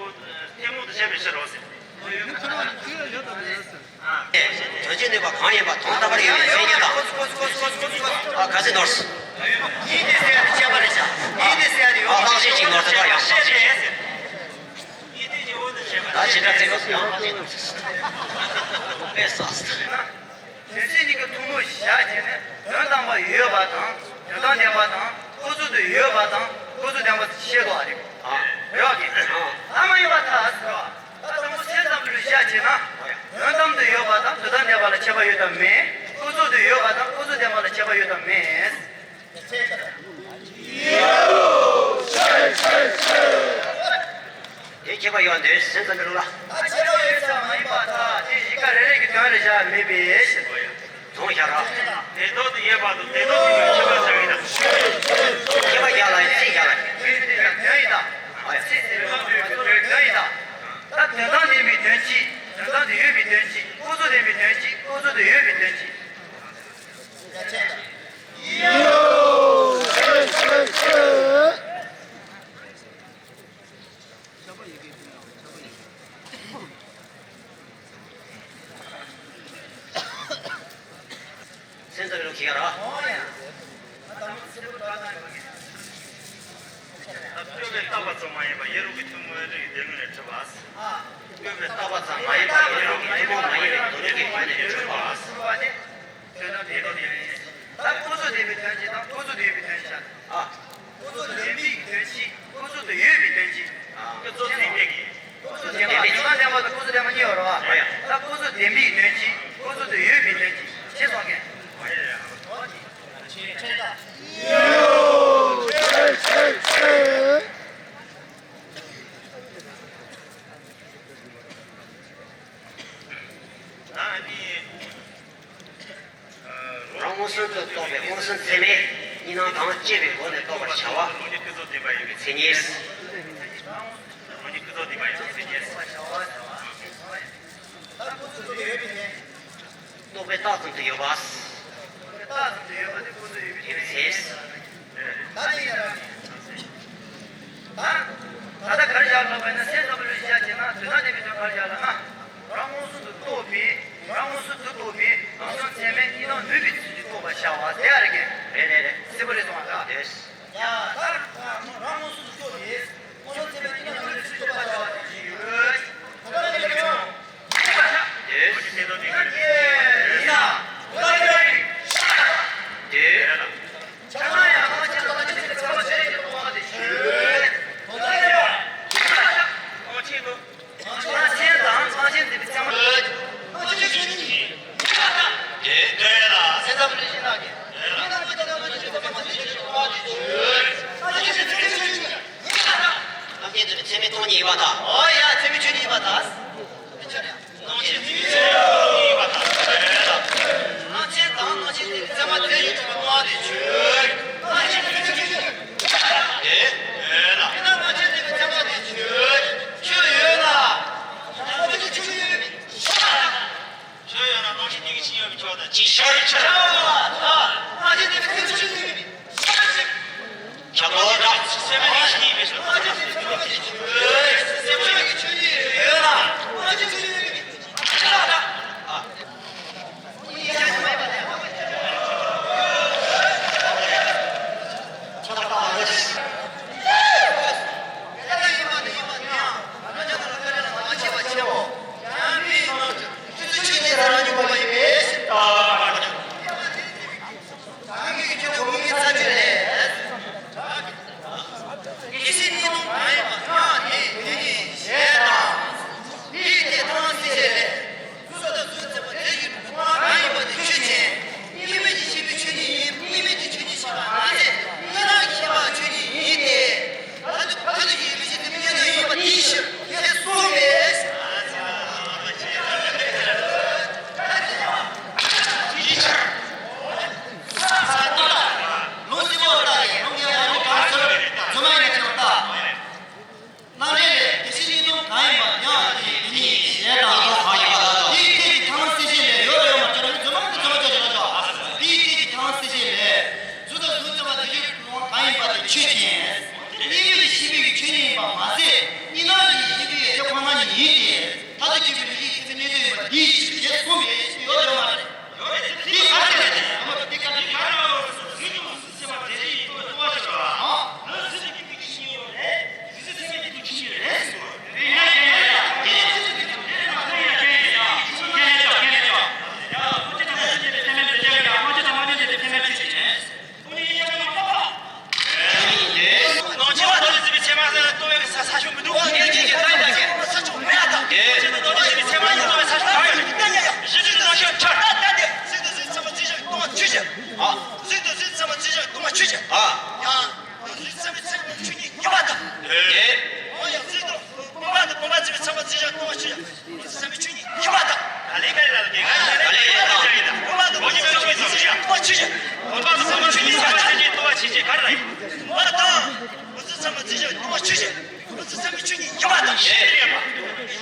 ཐལ་མོ་དུ་བྱས་པའི་ཕྱིར་རོ་ཟེར། དོན་གཅིག་ནུས་པ་གང་ཡིན་པ་དོན་དམ་པར་ཡོད་པའི་མཚན་ཉིད་དང་། ཨ་ག་ཚོད་ནོར། ཡིན་ཏེ་ཟེར་ཡ་དེ་ཁྱད་པར་རེད་ཤག་ཡིན་ཏེ་ཟེར་ཡ་དེ་ཡོད། ཨ་ལྷག་བཅས་ཀྱི་ནོར་དེ་ལ་ཡང་ལྷག་བཅས་ཀྱི། ད་ཇི་འདྲ་ཚིག་ཡང་ལྷག་བཅས་ནོར་ཟེར། དཔེ་བསགས་སོ། དོན་གཅིག་གཉིས་ཀྱི་ཐུན་མོང་བཞག་བྱས་ནས་དོན་དམ་པར་ཡོད་པ་དང་དོན་དམ་བདེན་པ་དང་ཀུན་རྫོབ་ཏུ་ཡོད་པ་དང་ཀུན་རྫོབ་བདེན་པ་ཞེས་དོགས་པ་རེད། ཨ། རེད་བ་གི་ཨ། ད་མ་ཡིན་པར་ཐལ་ཟེར་བ། ད་དང་པོ་སེམས་ཙམ་པའི་ལུགས་བཞག་བྱས་ན། དོན་དམ་དུ་ཡོད་པ་དང་དོན་དམ་བདེན་པ་ལ་ཁྱད་པར་ཡོད་དམ་མེད། ཀུན་རྫོབ་ཏུ་ཡོད་པ་དང་ཀུན་རྫོབ་བདེན་པ་ལ་ཁྱད་པར་ཡོད་དམ་མེད། དེ་ཁྱད་པར་ཡོད་འདོད་སེམས་ཙམ་པའི་ལུགས་ལ། ད་ཁྱད་པར་ཡོད་ས་མ་ཡིན་པར་ཐལ། དེ་གཞི་ཀ་རེ་རེ་གི་དོན་རེ་བཞག་མེད་པའི་ཕྱིར། དོན་བཞག་ར། དེ་ལྡོག་ཏུ་ཡོད་པ་དང་དེ་ལྡོག་ཏུ་ཡོད་པའི་ཁྱད་པར་བྱ་བའི་དང་། ཁྱད་པར་བཞག་ལ་ཡང་ཚིག་བཞག་ལ། དོན་ཡིན་ད། ཨ་ཡ། ཚིག་ཟེར་བའི་དོན་ཡིན་ད། ད་དོན་དམ་བདེན་པའི་དོན་གཅིག་དོན་དམ་དུ་ཡོད་པའི་དོན་གཅིག་ཀུན་རྫོབ་བདེན་པའི་དོན་གཅིག་ཀུན་རྫོབ་ཏུ་ཡོད་པའི་དོན་གཅིག་སེམས་ཙམ་ལུགས་ཀྱི་ཡ་ར། སྤྲོས་པས་བཏགས་པ་ཙམ་མ་ཡིན་པ་ཡེ་རོ་གི་ཐུན་མོང་རིགས་སྡེ་དངོས་ལས་གྲུབ་པ། སྤྲོས་པས་བཏགས་པ་ཙམ་མ་ཡིན་པ་ཡེ་རོ་གི་ཐུན་མོང་མ་ཡིན་པའི་དོན་རིག་གི་ཐོག་ནས་གྲུབ་པ། དོན་དམ་བདེན་པའི་དོན་ཡིན། ད་ཀུན་རྫོབ་བདེན་པའི་དོན་གཅིག་དང་ཀུན་རྫོབ་ཏུ་ཡོད་པའི་དོན་གཅིག་བཞག་ཨ། ཀུན་རྫོབ་བདེན་པའི་དོན་གཅིག་ཀུན་རྫོབ་ཏུ་ཡོད་པའི་དོན་གཅིག་ཀུན་རྫོབ་བདེན་པའི་ཀུན་རྫོབ་བདེན་པ་དོན་དམ་བདེན་པ་དང་ཀུན་རྫོབ་བདེན་པ་གཉིས་ཡོད་རེད་བ། ད་ཀུན་རྫོབ་བདེན་པའི་དོན་གཅིག་ཀུན་རྫོབ་ཏུ་ཡོད་པའི་དོན་གཅིག་ཅེས་གསུངས་མཁན། རང་མངོན་སུམ་དུ་རྟོགས་པའི་མངོན་སུམ་ཚད་མས་གཉིས་སྣང་དང་བཅས་པའི་སྒོ་ནས་རྟོགས་པར་བྱ་བ། མཚན་ཉིད། རྟོགས་པའི་རྟགས་ཙམ་དུ་ཡོད་པ། རྟགས་ཙམ་དུ་ཡོད་པ་དེ་ཀུན་རྫོབ་ཡོད་པའི་ཚེ། ད་ནི་ཡང་། ད་ད་ལྟ་ག་རེ་བཞག་ལབ་པ་ཡིན་ན་སེམས་ཙམ་པའི་ལུགས་བཞག་བྱས་ན་དོན་དམ་བདེན་པའི་དོན་ག་རེ་བཞག་ལབ་ན། རང་མངོན་སུམ་དུ་རྟོགས་པའི་རང་མངོན་སུམ་དུ་རྟོགས་པའི་མངོན་སུམ་ཚད་མས་གཉིས་སྣང་ནུས་པའི་ཚུལ་གྱིས་རྟོགས་པར་བྱ་བ་དེ་ཨ་རེ་གན། རེད་རེད་རེད། གསལ་པོ་རེད་སོང་བ་ད། རེད། ཡ་ད་རང་མངོན་སུམ་དུ་རྟོགས་པའི་མངོན་སུམ་ཚད་མས་གཉིས་སྣང་ནུས་པའི་ཚུལ་གྱིས་རྟོགས་པར་བྱ་བ་དེ་ཡོད། དེ་ཡིན་ན། དེ། ཆ་ཚང་ཡང་སྣང་ཆེན་དང་སྣང་ཆེན་ཚད་མ་ཚད་མས་གཉིས་སྣང་ནུས་པའི་ཚུལ་གྱིས་རྟོགས་པ་དེ་ཆོས། སྣང་ཆེན་དང་། སྣང་ཆེན་དང་སྣང་ཆེན་ཚད་མའི་ཚད་མ། སྣང་ཆེན་ཆོས་ཉིད་ཡིན། དེ་ལྟར་ལ། སེམས་ཙམ་པའི་ལུགས་ཤིག་ན་གི། སྣང་ཆེན་ཚད་མ་ཚད་མས་གཉིས་སྣང་ནུས་པའི་ཚུལ་གྱིས་རྟོགས་པ་དེ་ཆོས། སྣང་ཆེན་ཚད་མའི་ཚད་མ་ཆོས་ཉིད་ཡིན། རྣམ་མཁྱེན་དུ་ནི་ཚད་མའི་སྟོང་ཉིད་ཡིན་པར་ཐལ། འོ་ཡ་ཚད་མའི་ཆོས་ཉིད་ཡིན་པར་ཐལ། སྣང་ཆེན་ཚད་མའི་ཆོས་ཉིད་ཡིན་པར་ཐལ། སྣང་ཆེན་དང་སྣང་ཆེན་ཚད་མའི་ཚད་མ་ཚད་ཡོད་པར་སྣང་བ་དེ་ཆོས། སྣང་ཆེན་ཚད་མའི་ཆོས་ཉིད་ཡིན། དེ་ཡོད་ལ། དེས་ན་སྣང་ཆེན་ཚད་མའི་ཚད་མ་དེ་ཆོས། ཆོས་ཡོད་ལ། སྣང་ཆེན་ཚད་མའི་ཆོས་ཉིད་ཡིན། ཆོས་ཡོད་ན་སྣང་ཆེན་གཉིས་ཀྱི་ཕྱིར་ཡོད་པའི་ཕྱོགས་དང་ཅིག་ཤར་ཕྱིར། སྣང་ཆེན་ཚད་མའི་ཚད་མ་ཆོས་ཉིད་ཡིན། ཁྱབ་པ་འདྲ། སེམས་མེད་ཀྱི་ཆོས་ཉིད་པའི་ཕྱིར། སེམས་མེད་ཀྱི་ཆོས་ཉིད་ཡོད་ལ། ཆོས་ཉིད་ཡིན་པ་མ་ཟད། གཉིས་སྣང་གི་ཡིན་གྱི་ཡོད་ཚད་ཁོ་ན་ཉིད་ཡིན་ཏེ། མཐར་ཐུག་དགེ་བའི་ལུགས་ཀྱི་ཚིག་གནས་ཚུལ་ཡིན་པ་འདི་ཞེས་གསུངས་པའི་ཡོད་ཡོད་མ་རེད། ཡོད་རེད། འདི་ག་རེ་རེད། ཨ་མ་འདི་ག་རེ་ག་རེ་ཡོད་རེད། ཟིན་ཏོ་ཟིན་ཚད་མ་དེ་རེད། ཡིན་ཏོ་ཏོ་བ་ཞིག་རེད། ཨ་ནི་ཟིན་ཏོ་གི་དུས་ཆེན་ཡོད་རེད། ཟིན་ཏོ་ཟིན་ཚད་མ་དེ་དུས་ཆེན་ཡོད་རེད།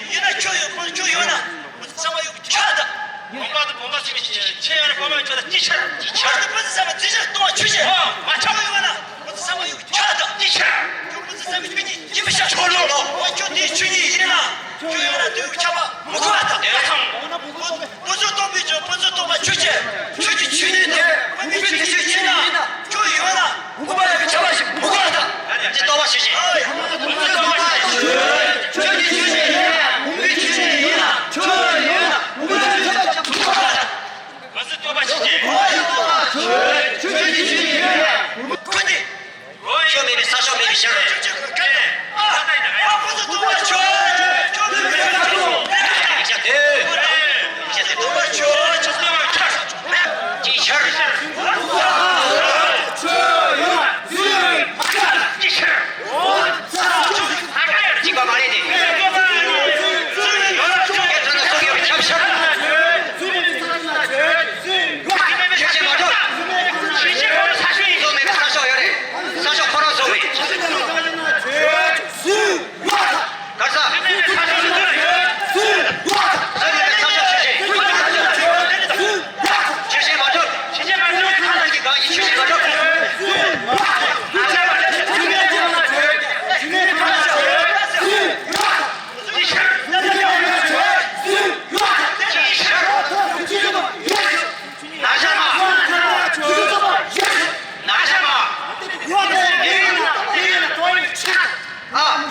ཡིན་ན་ཁྱོད་ཡོད། ཁྱོད་ཡོད་ན་ཁྱོད་ཡོད་ན། བུམ་པ་དང་བུམ་པ་ཟེར་བའི་ཆོས་ཡང་བུམ་པ་ཡོད་ཆོས་དང་སྤུན་ཟེར་བའི་ཆོས་ལ་ཅི་ཆར། ཅི་ཆར། སྤུན་ཟེར་བའི་ཆོས་ལ་སྤུན་ཟེར་བའི་ཆོས་ཡོད་ན་སྤུན་ཟེར་བའི་ཆོས་དང་ཅི་ཆར། ཁྱོད་སྤུན་ཟེར་བའི་ཆོས་ཉིད་ཡིན་པ་ཤར། ཁྱོད་ལོ་ཁྱོད་དེའི་ཆོས་ཉིད་ཡིན་ན་ཁྱོད་ཡོད་ན་དེའི་ཁྱབ་པ་མི་དགོས་པ་དང་། དེ་ཚང་། སྤུན་ཟེར་སྟོན་པའི་ཆོས་སྤུན་ཟེར་སྟོན་པ་ཆོས་ཅན། ཆོས་ཀྱི་ཆོས་ཉིད་དེ་སྤུན་པའི་ཆོས་ཉིད་ཡིན་ན་ཁྱོད་ཡོད་ན། བུམ་པ་ཡོད་པའི་ཁྱབ་པ་ཞིག་མི་དགོས་པ་དང་། ཅི་ལྟ་བ་ཞིག་ཅིག་ཁྱོད་ཀྱི་ཆོས་ཉིད་ཡིན་ན། བུམ་པའི་ཆོས་ཉིད་ཡིན་ན། ཁྱོད་ཡོད་ན། བུམ་པ་ཡོད་པའི་ཁྱབ་པ་ཞིག་མི་དགོས་པ་དང་། ཁྱོད་ཀྱི་ཆོས་ཉིད་ཡིན་ན། ཁྱོད་ཀྱི་ཆོས་ཉིད་ཡིན་ན། ཁྱོད་ནི། ཆོས་མེད་པའི་ས་ཕྱོགས་མེད་པའི་ཕྱིར། ཡིག་ཆ་དེ། ཡིག་ཆ་དེ། ཅིའི་ཕྱིར། ཅིའི་ཕྱིར། གཅིག་པ་མ་རེད་དེ། ཁྱོད་ཚོ་ནི་སྲོག་ཡོད་པའི་ཁྱབ་ཕྱིར། ཆོས་ཅན་མ་གྲུབ། གཟུགས་མེད་པའི་ས་ཕྱོགས་ཡོད་རེད། ས་ཕྱོགས་ཁོ་རང་གཟུགས་མེད། གར་ས། གཟུགས་མེད་པའི་ས་ཕྱོགས་ཡོད་རེད། གཟུགས་མེད་པའི་ས་ཕྱོགས་ཆོས་ཅན། ཆོས་ཅན་མ་གྲུབ། ཆོས་ཅན་མ་གྲུབ། གང་ཡིན་ཆོས་ཅན་མ་གྲུབ། ན་ཤ་མ། ན་ཤ་མ། ཨ།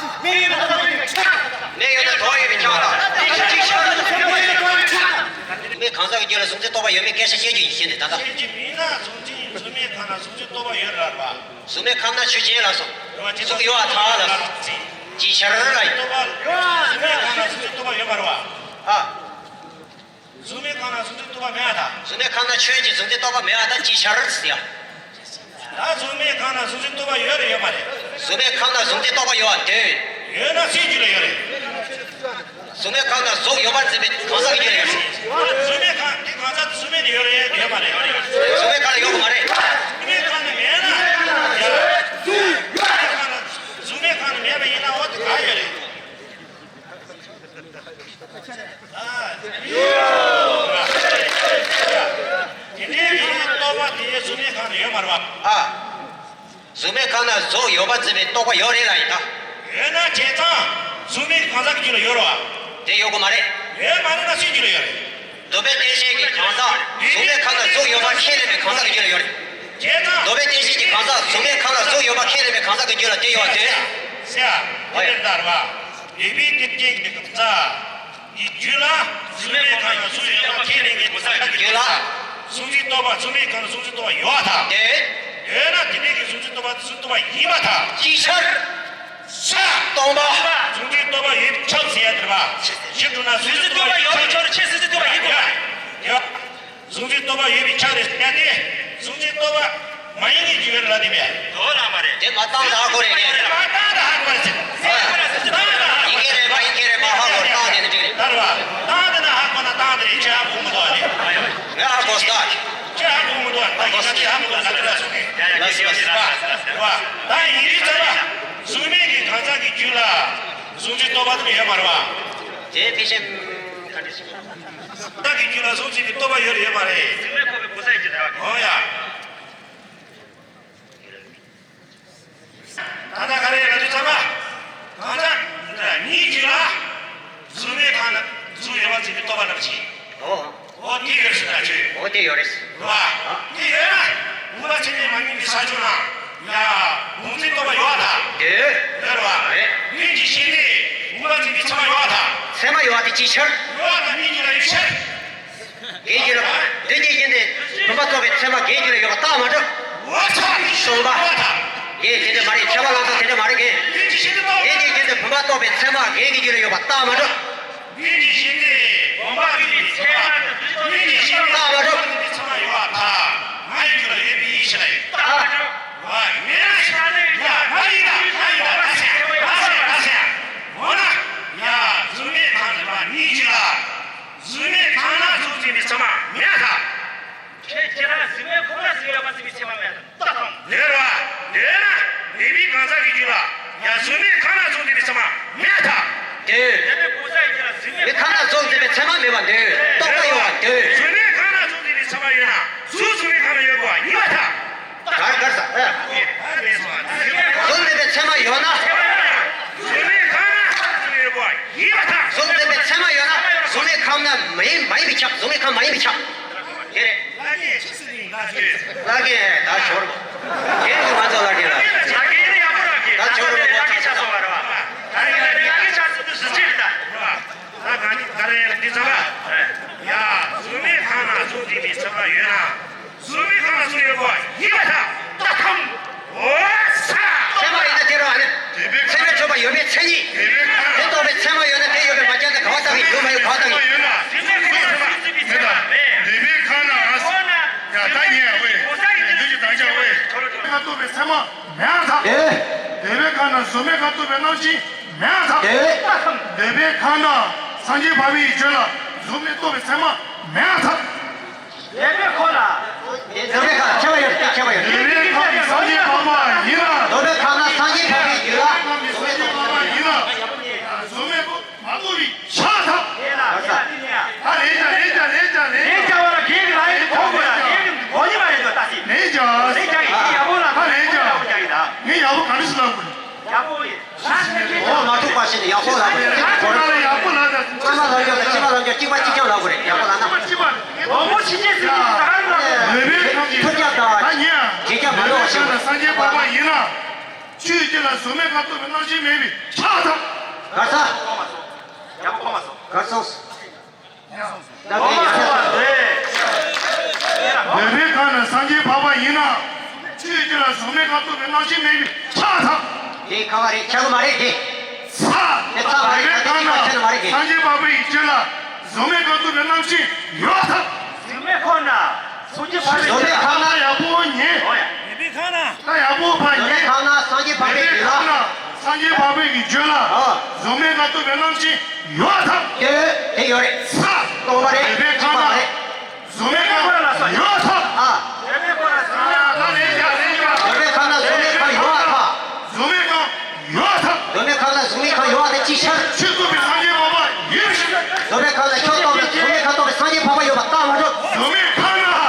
མེ་ཡོད་ན་དོན་ཡོད་པའི་ཆ་དང་། ཅིའི་ཕྱིར། གཟུགས་མེད་གང་ཟག་གི་རྒྱུད་ལ་གཟུགས་འཛིན་རྟོག་པ་ཡོད་མེད་སྐད་ཆ་བཤད་རྒྱུ་ཡིན་ཞེས་ནས་ད་ལྟ། ཤེས་ཀྱི་མིན་ན་གཟུགས་འཛིན་གཟུགས་མེད་གང་ན་གཟུགས་འཛིན་རྟོག་པ་ཡོད་རེད་པ། གཟུགས་མེད་གང་ན་ཆོས་ཅན་ལ་སོགས། གཟུགས་ཡོད་པར་ཐལ་ལ། ཅིའི་ཕྱིར་ལ་ཡིན། རྟོག་པ། གཟུགས་མེད་གང་ན་གཟུགས་འཛིན་རྟོག་པ་ཡོད་མ་རེད་པ། ཨ། གཟུགས་མེད་གང་ན་གཟུགས་འཛིན་རྟོག་པ་མེད་པར་ཐལ། གཟུགས་མེད་གང་ན་ཆོས་ཅན་གཟུགས་འཛིན་རྟོག་པ་མེད་པར་ཐལ། ཅིའི་ཕྱིར་ཟེར་ཡ། ད་གཟུགས་མེད་གང་ན་གཟུགས་འཛིན་རྟོག་པ་ཡོད་རེད་ཡོད་མ་རེད། གཟུགས་མེད་གང་ན་གཟུགས་འཛིན་རྟོག་པ་ཡོད་པ་འདོད། ཡོད་ན་སུའི་རྒྱུད་ལ་ཡོད་རེད། གཟུགས་མེད་གང་ན་གཟུགས་ཡོད་པར་འཛིན་པའི་གང་ཟག་གི་རྒྱུད་ལ་ཡོད་རེད། གཟུགས་མེད་གང་དེ་གང་ཟག་གཟུགས་མེད་ནས་ཡོད་རེད་ཡོད་མ་རེད། གཟུགས་མེད་གང་ལ་ཡོད་དགོས་མ་རེད། གཟུགས་མེད་གང་ན་མེད་ན། ཡ། གཟུགས་མེད་གང་ན་གཟུགས་མེད་གང་ན་མེད་པ་ཡིན་ན་འོ་དེ་ག་ཡོད་རེད། དེ་འདྲའི་རིགས་རྟོག་པ་དེ་གཟུགས་མེད་གང་ན་ཡོད་མ་རེད་པ། ཨ། གཟུགས་མེད་གང་ན་གཟུགས་ཡོད་པར་འཛིན་པའི་རྟོག་པ་ཡོད་རེད་ལ་ཡིན་ད། ཡོད་ན་བྱས་ཙང་གཟུགས་མེད་གང་ཟག་གི་རྒྱུད་ལ་ཡོད་རེད་པ། དེ་ཡོད་དགོས་མ་རེད། ཡོད་མ་རེད་ན་སུའི་རྒྱུད་ལ་ཡོད་རེད། འདོད་པའི་རྟེན་བྱེད་ཀྱི་གང་ཟག་གཟུགས་མེད་གང་ན་གཟུགས་ཡོད་པར་ཁས་ལེན་པའི་གང་ཟག་གི་རྒྱུད་ལ་ཡོད་རེད། བྱས་ཙང་། འདོད་པའི་རྟེན་བྱེད་ཀྱི་གང་ཟག་གཟུགས་མེད་གང་ན་གཟུགས་ཡོད་པར་ཁས་ལེན་པའི་གང་ཟག་གི་རྒྱུད་ལ་དེ་ཡོད་པ་དེ། ཟེར་ཡ། དེ་འདྲ་ལྟར་བ། འདོད་པའི་རྟེན་བྱེད་ཀྱི་གང་ཟག་གི་རྒྱུད་ལ། གཟུགས་མེད་གང་ན་གཟུགས་ཡོད་པར་ཁས་ལེན་པའི་གང་ཟག་གི་རྒྱུད་ལ། གཟུགས་འཛིན་རྟོག་པ་གཟུགས་མེད་གང་ན་གཟུགས་འཛིན་རྟོག་པ་ཡོད་པར་ཐལ། དེ། ཡོད་ན་དེ་འདྲའི་གི་གཟུགས་འཛིན་རྟོག་པ་གཟུགས་འཛིན་རྟོག་པ་ཡིན་པར་ཐལ། ཅིའི་ཕྱིར། ས། སྟོང་པ། གཟུགས་འཛིན་རྟོག་པ་ཡོད་པའི་ཁྱབ་ཟེར་ཡ་དེ་རེད་པ། ཞིབ་བསྒྲུབས་ན་གཟུགས་འཛིན་རྟོག་པ་ཡོད་པའི་ཁྱབ་ཆོས་ཅན་གཟུགས་འཛིན་རྟོག་པ་ཡིན་དགོས། ཡ། ཡ། གཟུགས་འཛིན་རྟོག་པ་ཡོད་པའི་ཆ་རེད་ཟེར་ཏེ། གཟུགས་འཛིན་རྟོག་པ་མ་ཡིན་ནི་རྒྱུ་ཡོད་རེད་ལ་དེ་མེད། དོ་ལ་མ་རེད། དེ་མ་བཏང་ད་ཧ་གོ་རེད་ངས། མ་བཏང་ད་ཧ་གོ་རེད་ཟེར། བཏང་ད་ཧ་གོ་རེད། ཡིན་གྱི་རེད་མ་ཡིན་གྱི་རེད་མ་ཧ་གོ་རེད། བཏང་དེ་ནི་འགྲིག་རེད། ད་རེད་བ། བཏང་དེ་ན་ཧ་གོ་ན་བཏང་དེ་རེད། ཁྱེད་ཧ་གོ་མི་འདུག་ཨ་ནི། ངས་ཧ་གོ་སྟ། ཁྱེད་ཧ་གོ་མི་འདུག་ཨ་ནི། ད་ཡིན་ན་ཁྱེད་ཧ་གོ་མི་འདུག་ང་ཚོ་ལ་སོང་ནས། ལགས་སོ་ལགས་སོ། རེད་བ། ད་ཡིན་རིགས་ཚ་བ། གཟུགས་མེད་ཀྱི་གང་ཟག་གི་རྒྱུད་ལ། གཟུགས་འཛིན་རྟོག་པ་དེ་ཡོད་མ་རེད་བ། དེ་ཕལ་ཆེར། ག་འདྲ་ཞིག་བདག་གི་རྒྱུད་ལ་གཟུགས་འཛིན་གྱི་རྟོག་པ་ཡོད་རེད་ཡོད་མ་རེད། འོ་ཡ། ད་ལྟ་ག་རེ་ང་ཚོ་ཚང་མ། ཡོད། ཡོད་རེད་བ། རེད། སྔོན་གྱི་ཞིང་ནས་བུམ་པ་བཙུགས་པའི་ཚད་མ་ཡོད་པར་ཐལ། ཚད་མ་ཡོད་པ་དེ་ཅིའི་ཕྱིར། ཡོད་པར་ཐལ། སྔོན་གྱི་ལ་ཡོད་ཕྱིར། རྒྱས་བསྡུས་ལ། མདུན་གྱི་རྒྱན་དེ་བུམ་པ་རྟོགས་པའི་ཚད་མ་རྒྱན་གྱི་རྒྱུད་ལ་ཡོད་པ་རྟགས་མ་གྲུབ། འོ་ཚ། གསུངས་པ། རྒྱན་དེ་འདྲ་མ་རེད། ཁྱད་པར་ལམ་སང་དེ་འདྲ་མ་རེད་གི། མདུན་གྱི་རྒྱན་དེ་བུམ་པ་རྟོགས་པའི་ཚད་མ་རྒྱན་གྱི་རྒྱུད་ལ་ཡོད་པ་རྟགས་མ་གྲུབ། སྔོན་གྱི་ཞིང་ནས་བུམ་པ་བཙུགས་པའི་ཚད་མ། སྔོན་གྱི་ཞིང་ནས་བུམ་པ་བཙུགས་པའི་ཚད་མ་ཡོད་པར་ཐལ། ང་ཡི་རྒྱུད་ལ་ཡོད་པའི་ཡིད་ཤེས་ལ་ཡོད། རྟགས་མ་གྲུབ། ཡ། ང་ཡིན་ད། ང་ཡིན་ད། ང་ཟེར། ང་ཟེར། ང་ཟེར། འོ་ན། ཡ། གཟུགས་མེད་ཁང་ནས་ནི་ཡིད་ལ། གཟུགས་མེད་ཁང་ན་གཟུགས་འཛིན་པའི་ཚད་མ་མེད་པར་ཐལ། ཁྱེད་ཁྱེད་རང་གཟུགས་མེད་ཁང་ན་གཟུགས་ཡོད་པར་འཛིན་པའི་ཚད་མ་མེད་པར་ཐལ། རྟགས་ཐམ། འདོད་པ། འདོད་ན། འདོད་པའི་གང་ཟག་གི་རྒྱུད་ལ། ཡ། གཟུགས་མེད་ཁང་ན་གཟུགས་འཛིན་པའི་ཚད་མ་མེད་པར་ཐལ། འདོད། འདོད་པའི་གང་ཟག་གི་རྒྱུད་ལ་གཟུགས་མེད་ཁང་ན་གཟུགས་འཛིན་པའི་ཚད་མ་མེད་པར་འདོད། རྟོག་པ་ཡོད་པར་འདོད། གཟུགས་མེད་ཁང་ན་གཟུགས་འཛིན་པའི་ཚད་མ་ཡོད་ན། གཟུགས་གཟུགས་མེད་ཁང་ན་ཡོད་དགོས་པ་ཡིན་པར་ཐལ། གར་གར་ས། ཨ། གཟུགས་འཛིན་པའི་ཚད་མ་ཡོད་ན། གཟུགས་མེད་ཁང་ན་གཟུགས་ཡོད་དགོས་པ་ཡིན་པར་ཐལ། གཟུགས་འཛིན་པའི་ཚད་མ་ཡོད་ན་གཟུགས་མེད་ཁང་ན་མ་ཡིན། མ་ཡིན་པས་ཁྱབ། གཟུགས་མེད་ཁང་མ་ཡིན་པས་ཁྱབ། དེ་རེད། ལྷ་སྐད་ཆི་ཟེར་ཡིན་ད་ཟེར། ལྷ་སྐད་ད་ཞོར་བ། དེ་ནི་ང་ཚོ་ལྷ་སྐད་ལ། ལྷ་སྐད་ནི་ཡག་པོ་རག་གི། ད་ཞོར་བ། ལྷ་སྐད་ཆགས་སོང་བ་རེད་བ། ད་ནི་ལྷ་སྐད་ཆགས་སོང་དུས་ཟེར་ཅི་རེད་ད། ད་ག་ནི་ག་རེ་འདི་ཚ་བ། ཡ། གཟུགས་མེད་ཁང་ན་གཟུགས་འཛིན་པའི་ཚད་མ་ཡོད་ན། གཟུགས་མེད་ཁང་ན་གཟུགས་ཡོད་དགོས་པ་ཡིན་པར་ཐལ། རྟགས་ཐམ། འོ་ས། ཚད་མ་ཡིན་ན་དེ་རུ་ཨ་ནི། ཚད་མས་ཆོད་པ་ཡོད་པའི་མཚན་ཉིད། དེ་རྟོགས་པའི་ཚད་མ་ཡོད་ན་དེ་ཡོད་པའི་མ་ཁྱབ་ན་ག་བ་ལྟ་གི། ཡོད་མ་ཡོད་ག་བ་ལྟ་གི། འདོད་པའི་ཁང་ན། ཡ། ད་ཉལ་ཝེ། འདོད་ཀྱི་དང་ཆ་ཝེ། ཁང་རྟོགས་པའི་ཚད་མ་མེད་པར་ཐལ། ཨེ། འདོད་པའི་ཁང་ན་གཟུགས་མེད་ཁང་རྟོགས་པའི་རྣམ་ཤེས་མེད་པར་ཐལ། ཨེ། འདོད་པའི་ཁང་ན་སངས་རྒྱས་འཕགས་པའི་རྒྱུད་ལ་གཟུགས་མེད་རྟོགས་པའི་ཚད་མ་མེད་པར་ཐལ། འདོད་པའི་ཁང་ན། འདོད་པའི་ཁང་ན་ཁྱད་པར་ཡོད། ཁྱད་པར་ཡོད། འདོད་པའི་ཁང་ན་སངས་རྒྱས་འཕགས་པ་ཡིན་ན། འདོད་པའི་ཁང་ན་སངས་རྒྱས་འཕགས་པའི་རྒྱུད་ལ། སངས་རྒྱས་འཕགས་པ་ཡིན་ན། གཟུགས་མེད་མ་རྟོགས་པའི་ཆགས་ཐབས། ཨ། རེད་ཀྱང་རེད་ཀྱང་རེད་ཀྱང་རེད། རེད་ཀྱང་བ་ལ་རྒན་གྱི་ལ་ཡིན་གོ་དགོས་ལ། རྒན་གྱི་གོ་ཉི་མ་རེད་འདུག་ད་སི། རེད་ཀྱང་། རེད་ཀྱང་ཡིན་ཡག་པོ་ལ། ཨ། རེད་ཀྱང་། ཡག་པོ་ཡིན། ངས་ཡག་པོ་ག་རེ་ཞིག་ལབ་དགོས། ཡག་པོ་ཡིན། འོ་མ་ཐུག་པ་ཞིག་ནི་ཡག་པོ་ལབ་དགོས། ཁྱེད་ཀྱི་གོ་ར་ལ་ཡག་པོ་ལབ་ད། ཚང་མ་ལབ་རྒྱུ་དང་གཅིག་པ་གཅིག་རྐྱང་ལབ་དགོས་རེད། ཡག་པོ་ལབ་ན། གཅིག་པ་གཅིག་རྐྱང་ལབ་དགོས་རེད། ཡག་པོ་ལབ་ན། འདོད་པའི་ཁང་གི་ཐུགས་རྒྱ་དང་ད་ཉེ་ཡང་། རྗེས་རྒྱ་མ་འདོད་པ་ཞིག་འདོད་པའི་ཁང་ན་སངས་རྒྱས་འཕགས་པ་ཡིན་ན། ཆོས་ཀྱི་ལ་གཟུགས་མེད་ཁང་རྟོགས་པའི་རྣམ་ཤེས་མེད་པའི་ཆགས་ཐབས། གར་ས། ཡག་པོ་གོ་མ་སོང་། གར་སོང་། ད་གོ་མ་སོང་བ་རེད། འདོད་པའི་ཁང་ན་སངས་རྒྱས་འཕགས་པ་ཡིན་ན། ཆོས་ཀྱི་ལ་གཟུགས་མེད་ཁང་རྟོགས་པའི་རྣམ་ཤེས་མེད་པའི་ཆགས་ཐབས། དེ་ཁ་བ་རེད། ཆགས་གི་མ་རེད་དེ། ས། དེ་ཚ་མ་རེད། འདོད་པའི་ཁང་ན་ཆགས་གི་མ་རེད་དེ། སངས་རྒྱས་འཕགས་པའི་རྒྱུད་ལ་གཟུགས་མེད་ཁང་རྟོགས་པའི་རྣམ་ཤེས་ཡོད་ཐབས། གཟུགས་མེད་ཁང་ན་སངས་རྒྱས་འཕགས་པའི་རྒྱུད་ལ། གཟུགས་མེད་ཁང་ན་ཡག་པོ་ཉེ། འོ་ཡ། འདོད་པའི་ཁང་ན། ད་ཡག་པོ་ཕ་ཉེ། འདོད་པའི་ཁང་ན་སངས་རྒྱས་འཕགས་པའི་རྒྱུད་ལ། སངས་རྒྱས་འཕགས་པའི་གི་རྒྱུད་ལ། ཨ། གཟུགས་མེད་ཁང་རྟོགས་པའི་རྣམ་ཤེས་ཡོད་ཐབས། དེ་དེ་ཡོད་རེད། ས། སྟོང་པ་རེད། འདོད་པའི་ཁང་ན་གཟུགས་མེད་ཁང་ཡོད་ཐབས། ཨ། འདོད་པའི་ཁང་ན་གཟུགས་མེད་ཁང་ཡོད་ཐབས། གཟུགས་མེད་ཁང་ཡོད་ཐབས། འདོད་པའི་ཁང་ན་གཟུགས་མེད་ཁང་ཡོད་ཐབས་ཅིའི་ཕྱིར། ཆོས་རྟོགས་པའི་སངས་རྒྱས་འཕགས་པ་ཡིན་ཞིང་། འདོད་པའི་ཁང་ན་ཆོས་རྟོགས་པའི་གཟུགས་མེད་ཁང་རྟོགས་པའི་སངས་རྒྱས་འཕགས་པ་ཡོད་པ་རྟགས་མ་གྲུབ། གཟུགས་མེད་ཁང་ན།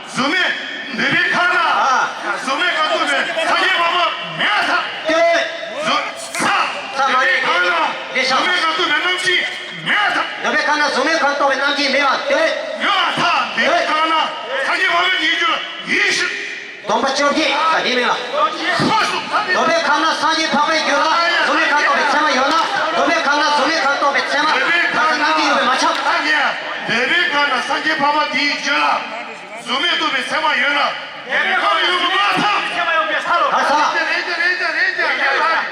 གཟུགས་མེད། འདོད་པའི་ཁང་ན། ཨ། གཟུགས་མེད་ཁང་རྟོགས་པའི་སངས་རྒྱས་འཕགས་པ་མེད་ཐབས། ལྟོས། གཟུགས། ས། ས་མ་རེད། འདོད་པའི་ཁང་ན། གཟུགས་མེད་ཁང་རྟོགས་པའི་རྣམ་ཤེས་མེད་ཐབས། འདོད་པའི་ཁང་ན་གཟུགས་མེད་ཁང་རྟོགས་པའི་རྣམ་ཤེས་མེད་པ་ལྟོས། ཡོད་ཐབས། འདོད་པའི་ཁང་ན་སངས་རྒྱས་འཕགས་པའི་གི་རྒྱུད་ལ་ཡིན་ཞིང་། སྡོམ་པ་བཅོ་བརྒྱད་ས་དེ་མེད་པ། འདོད་པའི་ཁང་ན་སངས་རྒྱས་འཕགས་པའི་རྒྱུད་ལ་གཟུགས་མེད་ཁང་རྟོགས་པའི་ཚད་མ་ཡོད་ན། འདོད་པའི་ཁང་ན་གཟུགས་མེད་ཁང་རྟོགས་པའི་ཚད་མ་ཁ་ཚ་རྣམ་འགྱུར་ཡོད་པས་མ་ཁྱབ། འདོད་པའི་ཁང་ན་སངས་རྒྱས་འཕགས་པ་དེའི་རྒྱུད་ལ། གཟུགས་མེད་རྟོགས་པའི་ཚད་མ་ཡོད་ན། དེ་ནི་ཁམས་ཡོད་མ་ཐག་ཚད་མ་ཡོད་པའི་ས་ལ། ག་ས། རེད་ཀྱང་རེད་ཀྱང་རེད་ཀྱང་རེད་ལྷ་རེད།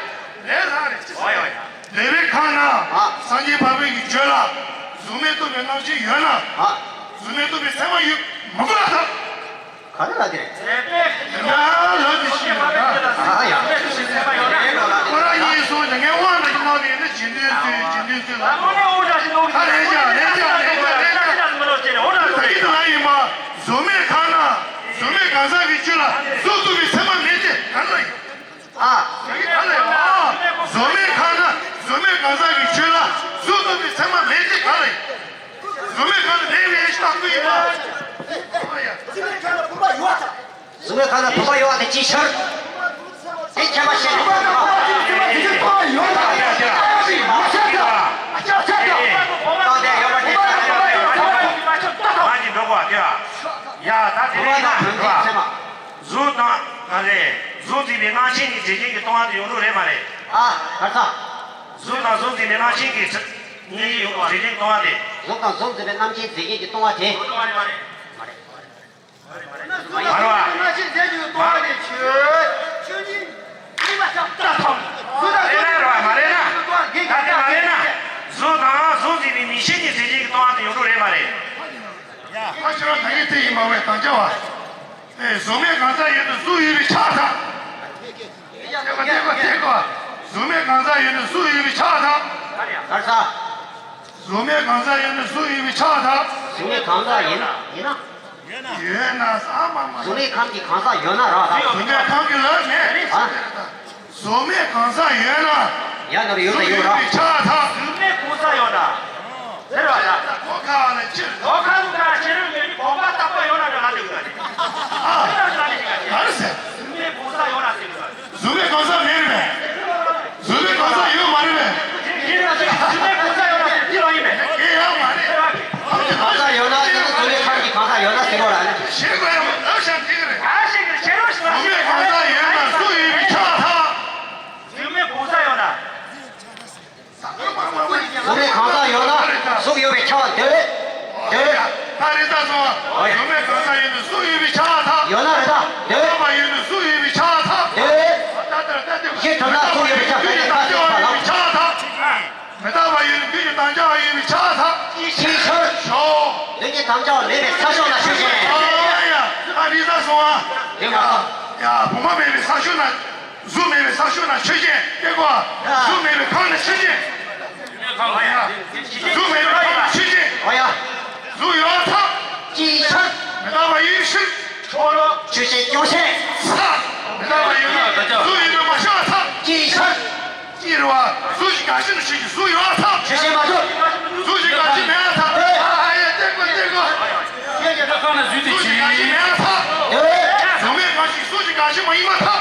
རེད་ལྷ་རེད། འོ་ཡ་འོ་ཡ། འདོད་པའི་ཁང་ན། ཨ། སངས་རྒྱས་འཕགས་པའི་གི་རྒྱུད་ལ། གཟུགས་མེད་རྟོགས་པའི་རྣམ་ཤེས་ཡོད་ན། ཨ། གཟུགས་མེད་རྟོགས་པའི་ཚད་མ་ཡོད་མ་དགོས་ལ་ཐག་ག་རེ་ལ་དེ་རེད། ཡ་ལ་དེ་ཤི་ཡོད་ན། ཨ་ཡ། ཁོ་རང་གཉིས་སོང་ནས་ངས་དབང་འདྲ་ཞིག་གནང་ནས་ནི་ཇི་འདོད་ཚུལ་ཇི་འདོད་ཚུལ་ལ། ཁོ་ནས་དབང་འདྲ་ཞིག་གནང་གི་རེད་ཀྱང་རེད་ཀྱང་རེད་ཀྱང་རེད་ཀྱང་། ད་ཡིན་ན་ཡིན་པ། གཟུགས་མེད་ཁང་ན་གཟུགས་མེད་གང་ཟག་གི་རྒྱུད་ལ་གཟུགས་རྟོགས་པའི་ཚད་མ་མེད་ཅེས་ག་རེ་ལ་ཡིན། ཨ། ད་ཡིན་ན་ཡིན་པ། གཟུགས་མེད་ཁང་ན་གཟུགས་མེད་གང་ཟག་གི་རྒྱུད་ལ་གཟུགས་རྟོགས་པའི་ཚད་མ་མེད་ཅེས་ག་རེ་ལ་ཡིན། གཟུགས་མེད་ཁང་ན་མེད་པའི་ཞིག་བཏང་གི་ཡིན་པ། ཨ་ཡ། གཟུགས་མེད་ཁང་ན་བུམ་པ་ཡོད་པ་དང་། གཟུགས་མེད་ཁང་ན་བུམ་པ་ཡོད་པ་དེ་ཅིའི་ཕྱིར། དེ་ཁྱད་པར་བཤད་ནས་བསྟན་པ། ཡ་ད་དེ་ནས་ཡིན་ན་རེད་བ། གཟུགས་དང་། རེད། གཟུགས་འཛིན་པའི་རྣམ་ཤེས་གཉིས་རྫས་ཅན་གྱི་སྟོང་པ་དེ་ཡོང་གྲབས་རེད་མ་རེད། ཨ། ག་རེ་ཟ། གཟུགས་དང་གཟུགས་འཛིན་པའི་རྣམ་ཤེས་ཀྱི་གཉིས་ཡོང་རྫས་ཅན་སྟོང་པ་དེ། གཟུགས་དང་གཟུགས་འཛིན་པའི་རྣམ་ཤེས་རྫས་ཅན་གྱི་སྟོང་པ་དེ། མ་རེད་བ། མ་རེད་བ། མ་རེད་བ། མ་རེད་ན། ད་དེ་མ་རེད་ན། གཟུགས་དང་གཟུགས་འཛིན་པའི་མིག་ཤེས་གཉིས་རྫས་ཅན་གྱི་སྟོང་པ་དེ་ཡོང་གྲབས་རེད་མ་རེད། ཡ། ཁ་ཤས་རང་ད་གིན་དེ་ཡིན་པ་བས་དང་རྒྱ་བ། ཨེ། གཟུགས་མེད་གང་ཟག་ཡོད་ན་གཟུགས་ཡོད་པས་ཁྱབ་ཐལ། དེ་གོ་དེ་གོ་དེ་གོ། གཟུགས་མེད་གང་ཟག་ཡོད་ན་གཟུགས་ཡོད་པས་ཁྱབ་ཐལ། ག་རེ་ཟ། གཟུགས་མེད་གང་ཟག་ཡོད་ན་གཟུགས་ཡོད་པས་ཁྱབ་ཐལ། གཟུགས་མེད་གང་ཟག་ཡིན་ན། ཡིན་ན། ཡོད་ན་ཟ་མ་མ། གཟུགས་མེད་ཁམས་ཀྱི་གང་ཟག་ཡོད་ན་ར་ད། གཟུགས་མེད་ཁམས་ཀྱི་ལ་མེད། ཨ། གཟུགས་མེད་གང་ཟག་ཡོད་ན། ཡ་ན་ར་ཡོད་ན་ཡོད་ར། གཟུགས་ཡོད་པས་ཁྱབ་ཐལ། གཟུགས་མེད་གང་ཟག་ཡོད་ན། ཟེར་བ་ད། གོ་ཁ་ལ་ཕྱིར། གོ་ཁ་ལ་ཕྱིར་ཡོད་ནི་གོམ་པ་རྟག་པ་ཡོད་ན་ར་ལ་འདུག་ག་ཨ། ཟེར་བ་ད་ལ་འདུག་ག་ག་རེ་ཟེར། གཟུགས་མེད་གང་ཟག་ཡོད་ན་ཟེར་གི་ད། གཟུགས་མེད་གང་ཟག་མེད་རེད་པས། གཟུགས་མེད་གང་ཟག་ཡོད་མ་རེད་པས། ཡིན་ན་ཅིག་གཟུགས་མེད་གང་ཟག་ཡོད་ན་ཟེར་གི་ལ་ཡིན་པས། དེ་ཡང་མ་རེད། གང་ཟག་ཡོད་ན་དེ་ནི་གཟུགས་མེད་ཁམས་ཀྱི་གང་ཟག་ཡོད་ན་ཟེར་གོ་ར། ཞེས་པ་ཡང་ལབ་བཞག་དེ་ག་རེད། ག་ཞིག་གི་ཞེ་རོ་ཞིག་ལ། གཟུགས་མེད་གང་ཟག་ཡོད་ན་གཟུགས་ཡོད་པས་ཁྱབ་ཐལ། གཟུགས་མེད་གང་ཟག་ཡོད་ན། གཟུགས་མེད་གང་ཟག་ཡོད་ན་གཟུགས་ཡོད་པས་ཁྱབ་པ་འདོད། འདོད། ད་རེད་ད་སོང་། ཨོ་ཡ། གཟུགས་མེད་གང་ཟག་ཡོད་ན་གཟུགས་ཡོད་པས་ཁྱབ་པ་ཐལ། ཡོད་ན་རེད་ད་འདོད། མེད་པ་ཡོད་ན་གཟུགས་ཡོད་པས་ཁྱབ་པ་ཐལ། འདོད། ད་ལྟར་ད་ལྟར་ཤེས་ཐུབ་ན་གཟུགས་ཡོད་པས་ཁྱབ་པ་ཐལ། ཁྱབ་པ་ཐལ། མི་རྟག་པ་ཡོད་ན་དུས་ཀྱི་དམ་བཅའ་ཡོད་པས་ཁྱབ་པ་ཐལ། ཅིའི་ཕྱིར། ཞོག་དུས་ཀྱི་དམ་བཅའ་མེད་པའི་ས་ཕྱོགས་ན་ཆོས་ཅན། ཨོ་ཡ། ད་རེད་ད་སོང་། ཨ། རེད་མ་སོང་། ཡ། བུམ་པ་མེད་པའི་ས་ཕྱོགས་ན། གཟུགས་མེད་པའི་ས་ཕྱོགས་ན་ཆོས་ཅན། དེ་གོ། ཡ། གཟུགས་མེད་པའི་ཁམས་ན་ཆོས་ཅན། གཟུགས་མེད་པའི་ཁམས་ན་ཆོས་ཅན། ཨོ་ཡ། གཟུགས་ཡོད་ཐལ། ཅིའི་ཕྱིར། མི་རྟག་པ་ཡིན་ཕྱིར། ཆོས་ཅན་སྐྱོ་ཤས། ས། མི་རྟག་པ་ཡིན་ན་གཟུགས་ཡིན་པས་མ་ཤར་ཐལ། ཅིའི་ཕྱིར། ཅི་རེད་བ། གཟུགས་ཀྱི་དགག་གཞི་ནི་ཆོས་ཀྱི་གཟུགས་ཡོད་ཐལ། ཆོས་ཅན་མ་གྲུབ། གཟུགས་ཀྱི་དགག་གཞི་མེད་ཐལ། ཨ་ཡ་ཏེ་ཀོ་ཏེ་ཀོ། གཟུགས་ཀྱི་དགག་གཞི་མེད་ཐལ། གཟུགས་མེད་གང་ཞིག་གཟུགས་ཀྱི་དགག་གཞི་མ་ཡིན་པར་ཐལ།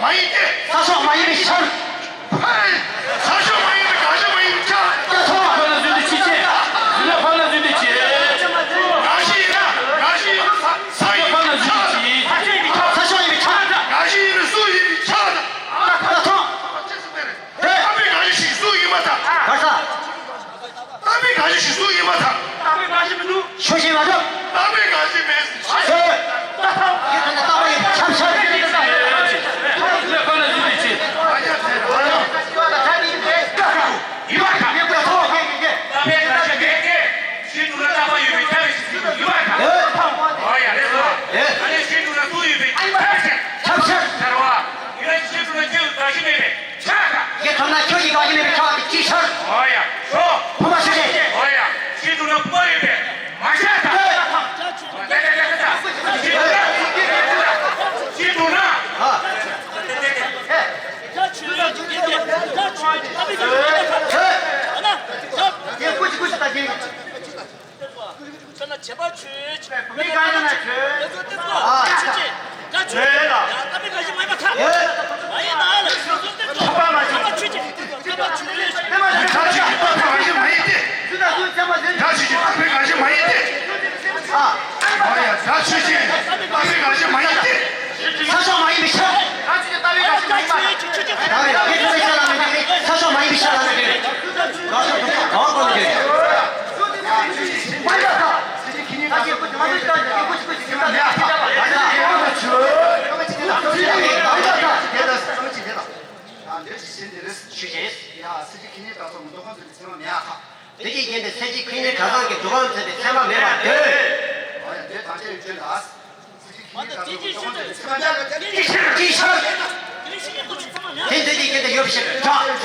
མ་ཡིན་ཏེ། ས་ཕྱོགས་མ་ཡིན་པའི་ཕྱིར། ཧེ། ས་ཕྱོགས་མ་ཡིན་པའི་དགག་གཞི་མ་ཡིན་པའི་ཕྱིར། ད་ཐོ། ཁོ་ན་གཟུགས་དེ་ཆོས་ཅན། གཟུགས་མེད་ཁོ་ན་གཟུགས་དེ་ཆོས། དགག་གཞི་ཡིན་ན་དགག་གཞི་ཡིན་ན་ས་ས་ཡིན་པའི་ཕྱིར། ས་ཕྱོགས་ཡིན་པའི་ཕྱིར། དགག་གཞི་ཡིན་ན་གཟུགས་ཡིན་པའི་ཕྱིར། ད་ཐོ། ཅི་ཟེར་ཏེ་རེད། རྟག་པའི་དགག་གཞི་ཞིག་གཟུགས་ཡིན་པར་ཐལ། ག་ས། རྟག་པའི་དགག་གཞི་ཞིག་གཟུགས་ཡིན་པར་ཐལ། རྟག་པའི་དགག་གཞི་མི་འདུག་ཆོས་ཅན་མ་གྲུབ། རྟག་པའི་དགག་གཞི་མེད། ཟེར། ད་ཐོ། ཡིད་དུ་ནི་རྟག་པ་ཡིན་ཁྱབ་ཤར། ལས་ཁོ་ན་གཟུགས་དེ་ཆོས། ཨ་ཡ་ཟེར་ཨ་ཡ། ཡིན་པར་ཐལ། རྟག་པའི་དགག་གཞི་མེད་དེ། ཞེས་གྲུབ་ན་རྟག་པ་ཡོད་པས་ཁྱབ་པའི་ཕྱིར་ཟེར་གྱི་ཡིན་པར་ཐལ། ཨོ་ཡ་རེད་སོ། ཨ་ནི་ཞེས་གྲུབ་ན་གཟུགས་ཡོད་པས་ཁྱབ་པའི་ཕྱིར། ཁྱབ་ཕྱིར། ཤར་བ། ཡོད་ན་ཞེས་གྲུབ་ན་ཁྱོད་ཀྱི་དགག་གཞི་མེད་པས། ཤར་དང་། ཞེས་གྲུབ་ན་ཁྱོད་ཀྱི་དགག་གཞི་མེད་པས་ཁྱབ་པ་དེ་ཅིའི་ཕྱིར། འོ་ཡ། ཤོ། བུམ་པ་ཆོས་ཅན། འོ་ཡ། ཞེས་གྲུབ་ན་བུམ་པ་ཡོད་པས་མ་ཤར་དང་། ཨེ། ཞེས་གྲུབ་ན། ཞེས་གྲུབ་ན། ཨ། ཞེས་གྲུབ་ན། ཨེ། ཁོ་ཅི་ཁོ་ཅི་ད་ཅི། ཁྱོད་ན་བྱེད་པ་ཆོས་ཅན། མི་གང་ཡིན་ན་ཆོས། ཨ། ཆོས་ཅན། ད་ཆོས་ཅན། ཡ། རྟག་པའི་དགག་གཞི་མ་ཡིན་པར་ཐལ། མ་ཡིན་ན་ལ་ཆོས་ཅན། ཐོབ་པ་མ་ཆོས། ཆོས་ཅན། རྟག་པ་ཆོས་ཅན། རྟག་པའི་དགག་གཞི་མ་ཡིན་ཏེ། རྟག་ཆོས་ཅན། རྟག་པའི་དགག་གཞི་མ་ཡིན་ཏེ། ཨ། ཨ་ཡ། རྟག་ཆོས་ཅན། རྟག་པའི་དགག་གཞི་མ་ཡིན་ཏེ། ས་ཕྱོགས་མ་ཡིན་པའི་ཕྱིར། རྟག་ཆོས་ཅན། རྟག་པའི་དགག་གཞི་མ་ཡིན་པ། ད་རེས་དེ་ཆོས་ཅན་ལ་མི་འགྲིག་ནི་ས་ཕྱོགས་མ་ཡིན་པའི་ཕྱིར་ལ་མི་འགྲིག་ནི། དགག་ཆོས་ཅན་གང་གོ་མི་འགྲིག་དེ་ཀྱི་རྐྱེན་དེ་སེམས་ཅན་གྱི་གྲངས་ཚང་གི་འགྲོ་ཁམས་ཚོལ་བའི་ཚད་མ་མེད་པར་འདོད། དེ་ཀྱི་རྐྱེན་དེ་སེམས་ཅན་གྱི་རྐྱེན་ནི་གྲངས་ཚང་གི་འགྲོ་ཁམས་ཚོལ་བའི་ཚད་མ་མེད་པར་འདོད། འོ་ཡ། འདོད་དང་བཅས་པའི་ཆོས་ལ། སེམས་ཅན་གྱི་རྐྱེན་ནི་གྲངས་ཚང་གི་འགྲོ་ཁམས་ཚོལ་བའི་ཚད་མ་མེད་པར་འདོད། དེ་འདོད་ཀྱི་རྐྱེན་དེ་ཡོད་པའི་ཕྱིར་གྲངས་ཚང་གི་འགྲོ་ཁམས་ཚོལ་བའི་ཚད་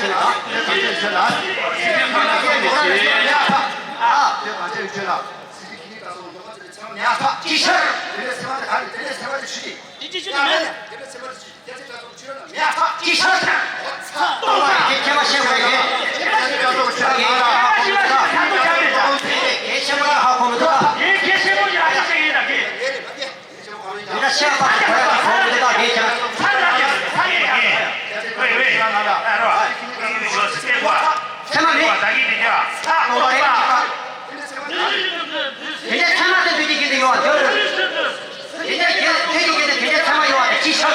མ་མེད་པར་འདོད། འདོད་དང་བཅས་པའི་ཆོས་ལ། སེམས་ཅན་གྱི་རྐྱེན་ནི་གྲངས་ཚང་གི་འགྲོ་ཁམས་ཚོལ་བའི་ཚད་མ་མེད་པར་འདོད། ཅིའི་ཕྱིར། དེ་འདྲའི་ཚད་མ་དེ་ག་རེ། དེ་འདྲའི་ཚད་མ་དེ་ཆོས་ཅན། དེ་འདྲའི་ཚད་མ་དེ་ཆོས་ཅན་མིན། དེ་འདྲའི་ཚད་མ་དེ་ཆོས་ཅན། དེ་ཚད་མ་དེ་ཆོས་ཅན་མིན། ཅིའི་ཕྱིར། སྟོང་པ་རེད། དེ་ཁྱད་པར་ཤེས་དགོས་རེད། དེ་ཁྱད་པར་ཤེས་དགོས་རེད། དེ་ཁྱད་པར་ཧ་གོ་མི་འདུག་ག་དེ་གལ་ཆེན་པོ་ཞིག་ལ་ཤེས་ཡིན་ད་གི། དེ་འདྲ་ཤེས་པ་དེ་གོ་ཡ་གོ་མི་འདུག་ག་དེ་ཁྱད་པར། ཚ་ལ་ཡ་ཚ་ཡ་ཡ། ཝེ་ཝེ། ཨ་རོ། ཨ་རོ། ཨ་རོ། ཚད་མ་མེད། ད་གི་དེ་ཀྱང་ཚ་སྟོང་པ་རེད། དེ་འདྲའི་ཚད་མ་དེ་འདོད་ཀྱི་རྐྱེན་དེ་ཡོད་པར་འདོད། དེ་འདྲའི་རྐྱེན་དེ་ཀྱི་རྐྱེན་དེ་དེ་འདྲའི་ཚད་མ་ཡོད་པ་དེ་ཅིའི་ཕྱིར།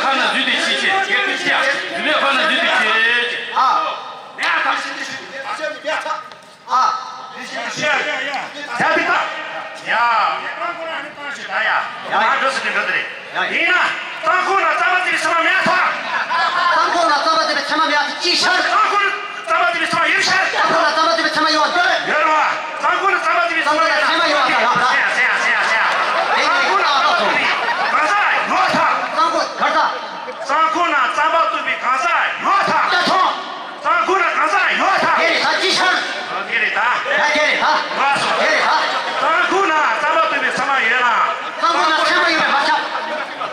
ཅི་ཤར། གཙང་ཁུལ་ལ་རྩམ་པ་བཏུབ་པའི་ཚེར་མ་ཡོད་ཤར། གཙང་ཁུལ་ལ་རྩམ་པ་བཏུབ་པའི་ཚེར་མ་ཡོད་པ་འདོད། ཡོད་རེད་བ། གཙང་ཁུལ་ལ་རྩམ་པ་བཏུབ་པའི་ཚེར་མ་ཡོད་པ་ལ་ལབ་ད། སེ་ཡ་སེ་ཡ་སེ་ཡ། དེ་གཙང་ཁུལ་ལ་རྩམ་པ་བཏུབ་པའི་གང་ཟག་ཡོད་ཐལ། གཙང་ཁུལ་གར་ཟ། གཙང་ཁུལ་ན་རྩམ་པ་བཏུབ་པའི་གང་ཟག་ཡོད་ཐལ། ད་ཐོང་། གཙང་ཁུལ་ན་གང་ཟག་ཡོད་ཐལ། དེ་རེད་ད། ཅི་ཤར། ཨ། དེ་རེད་ད། ད་དེ་རེད་ད། ལགས་སོ། དེ་རེད་ད། གཙང་ཁུལ་ན་རྩམ་པ་བཏུབ་པའི་ཚེར་མ་ཡོད་ན། གཙང་ཁུལ་ན་ཚེར་མ་ཡོད་པས་མ་ཁྱབ།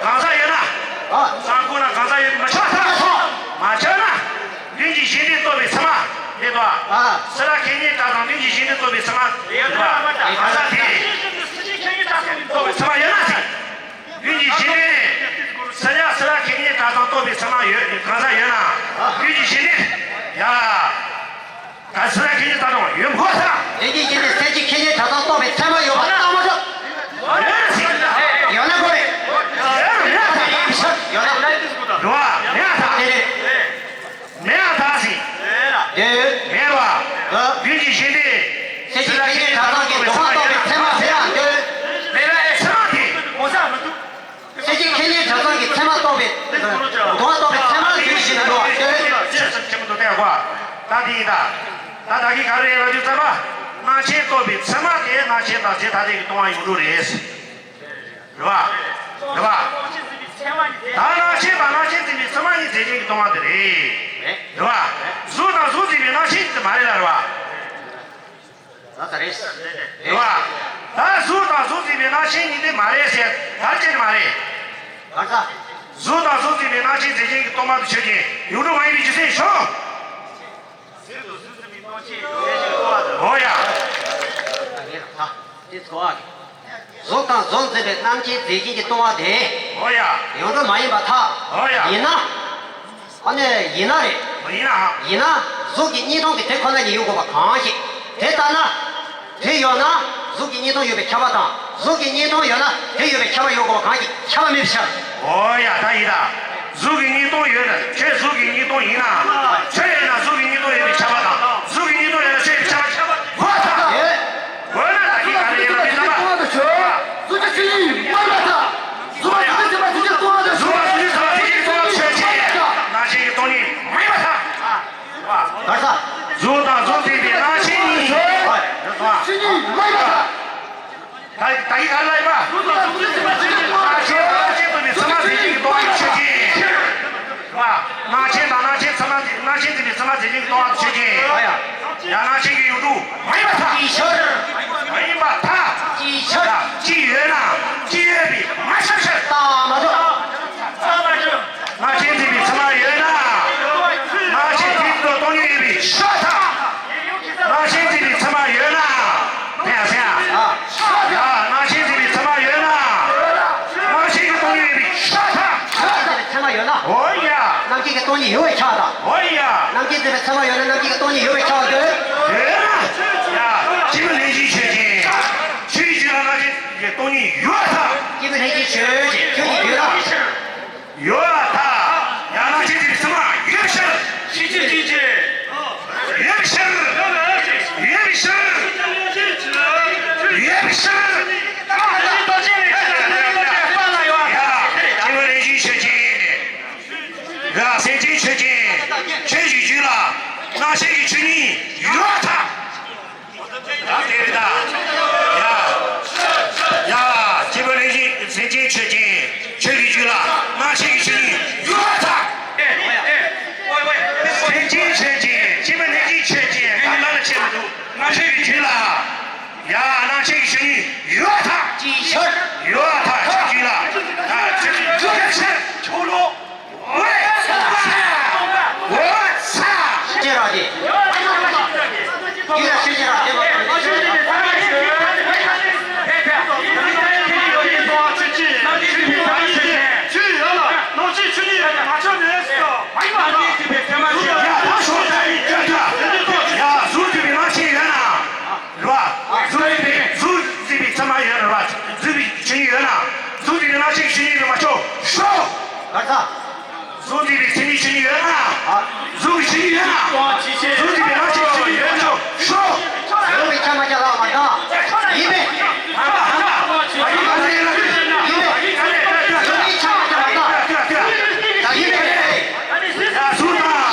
གང་ཟག་ཡོད་ན། ཨ། གཙང་ཁུལ་ན་གང་ཟག་ཡོད་པས་མ་ཁྱབ་ད། ད་ཐོང་། མ་ཁྱབ་ན། ལུས་ཀྱི་གཞན་སྒྲས་གཏོགས་པའི་ཚེར་མ་རེད་དོ། ཨ། སི་ལ་ཁེ་ཉེན་གྲགས་དང་ལུས་ཀྱི་གཞན་སྒྲས་གཏོགས་པའི་ཚེར་མ་རེད་དོ། གང་ཟག་དེ་གཏོགས་པའི་ཚེར་མ་ཡོད་ན་ཟེར། ལུས་ཀྱི་གཞན་སྒྲས་སི་ལ་སི་ལ་ཁེ་ཉེན་གྲགས་དང་གཏོགས་པའི་ཚེར་མ་ཡོད་གང་ཟག་ཡོད་ན། ལུས་ཀྱི་གཞན་སྒྲས་ཡ། ག་སི་ལ་ཁེ་ཉེན་གྲགས་དང་ཡོད་དགོས་ས། ལུས་ཀྱི་གཞན་སྒྲས་སེམས་ཀྱི་ཁེ་ཉེན་གྲགས་དང་གཏོགས་པའི་ཚེར་མ་ཡོད་པ་རྟགས་མ་གྲུབ། ཡོད་ན་ཟེར། ཡོད་ན་དགོས་རེད། ཡོད་ན་ཡོད་ན་ཟེར། ཡོད་ན་ཡོད་ན་ཟེར། རེད་བ། ཡོད་ན་ཟེར། དེ་རེད། མེད་ཡང་ཐལ་ཟེར། འདོད། མེད་པ། ལུས་ཀྱི་གཞན་སྒྲས་སེམས་ཀྱི་ཁེ་ཉེན་གྲགས་སྟངས་ཀྱིས་སྡུག་བསྔལ་རྟོགས་པའི་ཚེར་མ་ཟེར་ཡང་འདོད། མེད་པའི་ཚེར་མ་དེ། གང་ཟག་མི་འདུག་སེམས་ཀྱི་ཁེ་ཉེན་གྲགས་སྟངས་ཀྱིས་ཚེར་མ་རྟོགས་པའི་སྡུག་བསྔལ་རྟོགས་པའི་ཚེར་མ་ལུས་ཀྱི་གཞན་སྒྲས་འདོད་པ་འདོད། ཆེ་སུ་ཆེན་པོ་འདུག་སྟེ་གོ། ད་དེ་ཡིན་ད། ད་ད་གིན་ག་རེ་ལབ་དུས་ཙམ་པ། སྣང་ཞེན་རྟོགས་པའི་ཚེར་མ་དེ་སྣང་ཞེན་དང་རྫས་ཐ་དད་ཀྱིས་སྟོང་བ་ཡོངས་གྲུབ་རེད། རེད་བ། རེད་བ། ད་སྣང་ཞེན་དང་སྣང་ཞེན་འཛིན་པའི་ཚེར་མ་གཉིས་རྫས་ཅན་གྱིས་སྟོང་བ་དེ་རེད། རེད་བ། གཟུགས་དང་གཟུགས་འཛིན་པའི་སྣང་ཞེན་གཉིས་དེ་མ་རེད་ལ་རེད་བ། ད་ད་རེད། རེད་བ། ད་གཟུགས་དང་གཟུགས་འཛིན་པའི་སྣང་ཞེན་གཉིས་དེ་མ་རེད་ཟེར་ག་རེ་བྱས་ནས་མ་རེད། ག་ས། གཟུགས་དང་གཟུགས་འཛིན་པའི་སྣང་ཞེན་རྫས་ཅན་གྱིས་སྟོང་པ་དེ་ཆོས་ཅན། ཡོངས་གྲུབ་མ་ཡིན་པའི་རྒྱུ་མཚན་ཞོག་འོ་ཡ། ད་ངས་ལབ་ད། དེ་ཚོ་བ་གི། གཟུགས་དང་གཟུགས་འཛིན་པའི་རྣམ་མཁྱེན་རྫས་ཅན་གྱིས་སྟོང་བ་དེ། འོ་ཡ། ཡོངས་གྲུབ་མ་ཡིན་པར་ཐལ། འོ་ཡ། ཡིན་ན། ཨ་ནི་ཡིན་ན་རེད། མ་ཡིན་ན། ཡིན་ན་གཟུགས་ཀྱི་གཉིས་སྟོང་གི་དེ་ཁོ་ན་ཉིད་ཡོད་དགོས་པ་གང་ཞིག་དེ་ལྟར་ན། དེ་ཡོད་ན་གཟུགས་ཀྱི་གཉིས་སྟོང་ཡོད་པས་ཁྱབ་པ་དང་གཟུགས་ཀྱི་གཉིས་སྟོང་ཡོད་ན་དེ་ཡོད་པས་ཁྱབ་པ་ཡོད་དགོས་པ་གང་ཞིག་ཁྱབ་པ་མེད་པའི་ཕྱིར། འོ་ཡ། ད་ཡིན་ད། གཟུགས་ཀྱི་གཉིས་སྟོང་ཡོད་ན་ཁྱོད་གཟུགས་ཀྱི་གཉིས་སྟོང་ཡིན་ན། ཁྱོད་ཡིན་ན་གཟུགས་ཀྱི་གཉིས་སྟོང་ཡོད་པས་ཁྱབ་པ་དང་གཟུགས་ཀྱི་གཉིས་སྟོང་ཡོད་ན་ཁྱོད་ཡོད་པས་ཁྱབ་པ་ཁྱབ་པ་ཐལ། ཡོད། འོ་ན་ད་གིན་ག་རེ་ཡིན་ལ་མི་ལྟ་བ། གཟུགས་ཀྱི་ཆོས་ཉིད་མ་ཡིན་པར་ཐལ། གཟུགས་པ་གཟུགས་ཀྱི་ཚེར་མ་ཐམས་ཅད་སྟོང་པ་དང་ཆོས་ཅན། གཟུགས་པ་གཟུགས་ཀྱི་ཚེར་མ་ཐམས་ཅད་སྟོང་པ་ཆོས་ཅན། སྣང་ཞེན་གྱི་སྟོང་ཉིད་མ་ཡིན་པར་ཐལ། ག་ས། གཟུགས་དང་གཟུགས་འཛིན་པའི་སྣང་ཞེན་གཉིས། ཆོས་ཉིད་མ་ཡིན་པར་ཐལ། ད་ད་གིན་ག་རེ་ལབ་ཡིན་པ། སྣང་ཞེན་སྣང་ཞེན་རྟོགས་པའི་ཚེར་མ་རྫས་ཅན་གྱིས་སྟོང་པ་ཆོས་ཅན། སྣང་ཞེན་དང་སྣང་ཞེན་ཚེར་མ་རྫས་སྣང་ཞེན་འཛིན་པའི་ཚེར་མ་རྫས་ཅན་གྱིས་སྟོང་པ་ཆོས་ཅན། ཡང་སྣང་ཞེན་གྱི་ཡོངས་གྲུབ་མ་ཡིན་པར་ཐལ། ཅིའི་ཕྱིར། མ་ཡིན་པར་ཐལ། ཅིའི་ཕྱིར། ཅི་ཡོད་ན་ཅི་ཡོད་པས་མ་ཁྱབ་ཕྱིར། རྟགས་མ་གྲུབ། སྣང་ཞེན་འཛིན་པའི་ཚེར་མ་ཡོད་ན། སྣང་ཞེན་དེ་ཚོ་སྟོང་ཉིད་ཡིན་པས་ཁྱབ་པར་ཐལ། སྣང་ཞེན་འཛིན་པའི་ཚེར་མ་ཡོད་ན། ཕན་ཡང་ཕན་ཡང་། ཡ། སྣང་ཞེན་འཛིན་པའི་ཚེར་མ་ཡོད་ན། སྣང་ཞེན་གྱི་སྟོང་ཉིད་ཡོད་པས་ཁྱབ་པར་ཐལ། སྣང་ཞེན་འཛིན་པའི་ཚེར་མ་ཡོད་ན། འོ་ཡ། སྣང་ཞེན་གྱི་སྟོང་ཉིད་ཡོད་པས་ཁྱབ་པར་ཐལ། འོ་ཡ། སྣང་ཞེན་འཛིན་པའི་ཚེར་མ་ཡོད་ན་སྣང་ཞེན་གྱི་སྟོང་ཉིད་ཡོད་པས་ཁྱབ་པར་འདོད། ཡོད་ན། ཡ། སྐྱེས་བུ་ལྷན་ཅིག་ཆོས་ཅན། ཆོས་ཀྱི་རྒྱུད་ལ་སྣང་ཞེན་གྱི་སྟོང་ཉིད་ཡོད་པར་ཐལ། སྐྱེས་བུ་ལྷན་ཅིག་ཆོས་ཅན། ཆོས་ཀྱི་རྒྱུད་ལ། ཡོད་པར་ཐལ། ཡང་སྣང་ཞེན་འཛིན་པའི་ཚེར་མ་ཡོད་པའི་ཕྱིར། ཤེས་བྱེད་ཅན། ཡོད་པའི་ཕྱིར། ཡོད་པའི་ཕྱིར། ཡོད་པའི་ཕྱིར། ཡ། སྐྱེས་བུ་ལྷན་ཅིག་ཆོས་ཅན། ཡ། སེམས་ཅན་ཆོས་ཅན། ཆོས་ཀྱི་རྒྱུད་ལ་སྣང་ཞེན་གྱི་ཆོས་ཉིད་ཡོད་པར་ཐལ། ཡ། དེ་རེད་ད། ཡ། ཡ། སྐྱེས་བུ་ལྷན་ཅིག་སེམས་ཅན་ཆོས་ཅན། ཆོས་ཀྱི་རྒྱུད་ལ་སྣང་ཞེན་གྱི་ཆོས་ཉིད་ཡོད་པར་ཐལ། སེམས་ཅན་ཆོས་ཅན། སྐྱེས་བུ་ལྷན་ཅིག་ཆོས་ཅན། ད་ལྟ་ལ་ཆེ་མི་འདུག་སྣང་ཞེན་གྱི་རྒྱུད་ལ། ཡ། སྣང་ཞེན་གྱི་ཆོས་ཉིད་ཡོད་པར་ཐལ། ཅིའི་ཕྱིར། ཡོད་པར་ཐལ། ཆོས་རྒྱུད་ལ། ཡ། ཆོས་ཉིད་ཡོད་པའི་ཕྱིར། ཆོས་ལུགས། འོད་གསལ། འོད་གསལ། ཤེས་རབ་ཀྱི། རྒྱུད་ལ་ཤེས་བྱ་རབ་བསྟན་པ། ཡ། གཟུགས་འཛིན་པའི་སྣང་ཞེན་ཡོད་ན། རེད་བ། གཟུགས་འཛིན་པའི། གཟུགས་འཛིན་པའི་ཚད་མ་ཡོད་རེད་བ། འཛིན་པའི་ཆོས་ཉིད་ཡོད་ན། གཟུགས་འཛིན་པའི་སྣང་ཞེན་གྱི་ཆོས་ཉིད་ཡོད་པས་མ་ཆོག་ཤོག་ག་ས། གཟུགས་འཛིན་པའི་མཚན་ཉིད་ཆོས་ཉིད་ཡོད་ན། གཟུགས་ཀྱི་ཆོས་ཉིད་ཡོད་ན། གཟུགས་འཛིན་པའི་སྣང་ཞེན་གྱི་ཆོས་ཉིད་ཡོད་པས་མ་ཆོག་ཤོག་གཟུགས་ཀྱི་ཆ་མ་རྐྱང་ལ་མ་འདྲ། ཡིན་པས། ཡིན་པས། གཟུགས་ཀྱི་ཆ་མ་རྐྱང་མ་འདྲ། ད་ཡིན་པས། གཟུགས་དང་།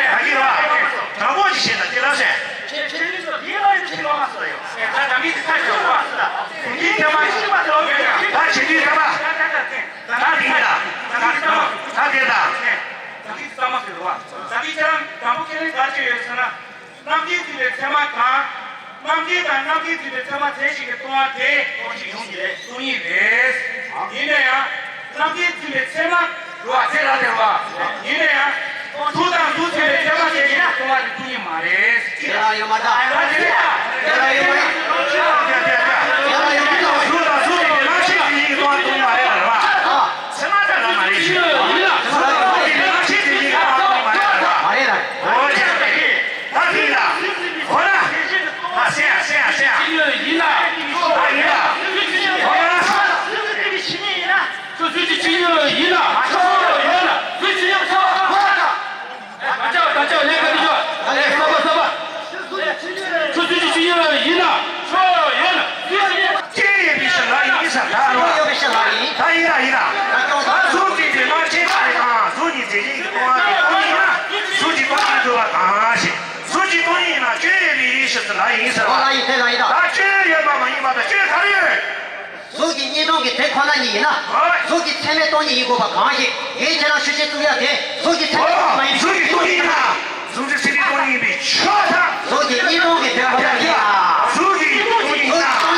རེད། ད་གིན་ར། དྲང་པོ་ཅིག་བཤད་ན་ཅི་ལབ་ཟེར། ཁྱེད་ཁྱེད་ཚོ་དེའི་བར་དུ་ཁྱེད་ལོག་མ་སོང་ཡོད། ད་ད་མི་དེ་ཁ་ཤོར་བ། ཁྱེད་ཚོ་མ་ཤི་མ་ཐོག་ཡོད་ཡ། ད་བྱེད་དུས་ད་པ། ད་ད་ད་ད་ད་དེ་ཡིན་ད། ད་ད་ད་དེ་ད། ད་གིན་བསམ་མ་ཟེར་བ། ད་གིན་ཁྱེད་རང་དྲང་པོ་ཁས་ལེན་ག་ཅི་ཡོད་ཟེར་ན། རྣམ་མཁྱེན་བརྩེ་བའི་ཚད་མ་གང་། རྣམ་མཁྱེན་དང་རྣམ་མཁྱེན་བརྩེ་བའི་ཚད་མ་ཚད་གཞི་གི་སྟོང་པ་དེ་སྟོང་གཞི་ཡོངས་ཀྱི་རེད། སྟོང་ཉིད་རེད། ཡིན་ན་ཡང་རྣམ་མཁྱེན་བརྩེ་བའི་ཚད་མ་རུ་བ་ཚད་ར་དེ་རུ་བ། ཡིན་ན་ཡང་གཟུགས་དང་གཟུགས་ཚད་མའི་ཚད་མ་ཚད་གཞི་ཡང་སྟོང་པ་དེ་སྟོང་ཉིད་མ་རེད། དེ་རང་ཡོད་མ་རེད། དེ་རང་ཡོད་མ་རེད། དེ་རང་ཡོད་མ་རེད། གཟུགས་དང་གཟུགས་ཀྱི་རྣམ་ཤེས་ཀྱི་ཡིད་ཀྱི་སྟོང་པ་སྟོང་ཉིད་མ་རེད་ལ་རུ་བ། ཚད་མ་ཚད་ར་མ་རེད། གཟུགས་དང་གཟུགས་ཀྱི་རྣམ་ཤེས་ཀྱི་ཡིད་ཀྱི་སྟོང་པ་སྟོང་ཉིད་མ་རེད་ལ་རུ་བ། མ་རེད་ལ། འོ་ཅེ། ད་ཕིང་ལ། འོ་ན། ཨ་སེ་ཡ་སེ་ཡ་སེ་ཡ། ཡིན་ན། ཨ་ཡིན་ལ། འོ་ན། སོ་སོའི་ཆོས་ཉིད་ཡིན་ན། སོ་སོའི་ཆོས་ཉིད་ཡིན་ན། སོ་སོའི་ཆོས་ཉིད་ཡིན་ན། ད་ཅག་ད་ཅག་ལས་ཀ་དེ་ཅག་ལས་གསར་པ་གསར་པ། སོ་སོའི་ཆོས་ཉིད་ཡིན་ན། སོ་ཡོད་ན། སྐྱེ་ཡོད་པའི་ཕྱིར་ལ་ཡིན་ས་ད་རོ། ཡོད་པའི་ཕྱིར་ལ་ཡིན། ད་ཡིན་ལ་ཡིན་ལ། ད་གཟུགས་འཛིན་པའི་རྣམ་མཁྱེན་དེ་དང་གཟུགས་ཉིད་འཛིན་ཞེན་གྱི་སྟོང་པ་དེ་སྟོང་ཉིད་ཡིན་ན་གཟུགས་ཀྱི་སྟོང་ཉིད་འགྲུབ་པ་གང་ཞིག་གཟུགས་ཀྱི་སྟོང་ཉིད་ཡིན་ན་སྐྱོན་ཡོད་པའི་ཕྱིར་ལ་ཡིན་ཟེར་བ། ལ་ཡིན་དེ་ལ་ཡིན་ད། ད་སྐྱོན་ཡོད་པ་མ་ཡིན་པ་དང་སྐྱོན་ག་རེ་ཡོད། གཟུགས་ཀྱི་གཉིས་སྟོང་གི་དེ་ཁོ་ན་ཉིད་ཡིན་ན། ཧོ། གཟུགས་ཀྱི་ཚད་མས་སྟོང་ཉིད་ཡིན་དགོས་པ་གང་ཞིག་ངས་ཁྱེད་རང་ཆོས་བཤད་བཙུགས་ཡ་དེ་གཟུགས་ཀྱི་ཚད་མས་ཨོ། མ་ཡིན་པའི་གཟུགས་ཀྱི་སྟོང་ཉིད་ཡིན་ན། གཟུགས་ཀྱི་ཚད་མས་སྟོང་ཉིད་ཡིན་པའི་ཆོས་དང་། གཟུགས་ཀྱི་གཉིས་སྟོང་གི་དེ་ཁོ་ན་ཉིད་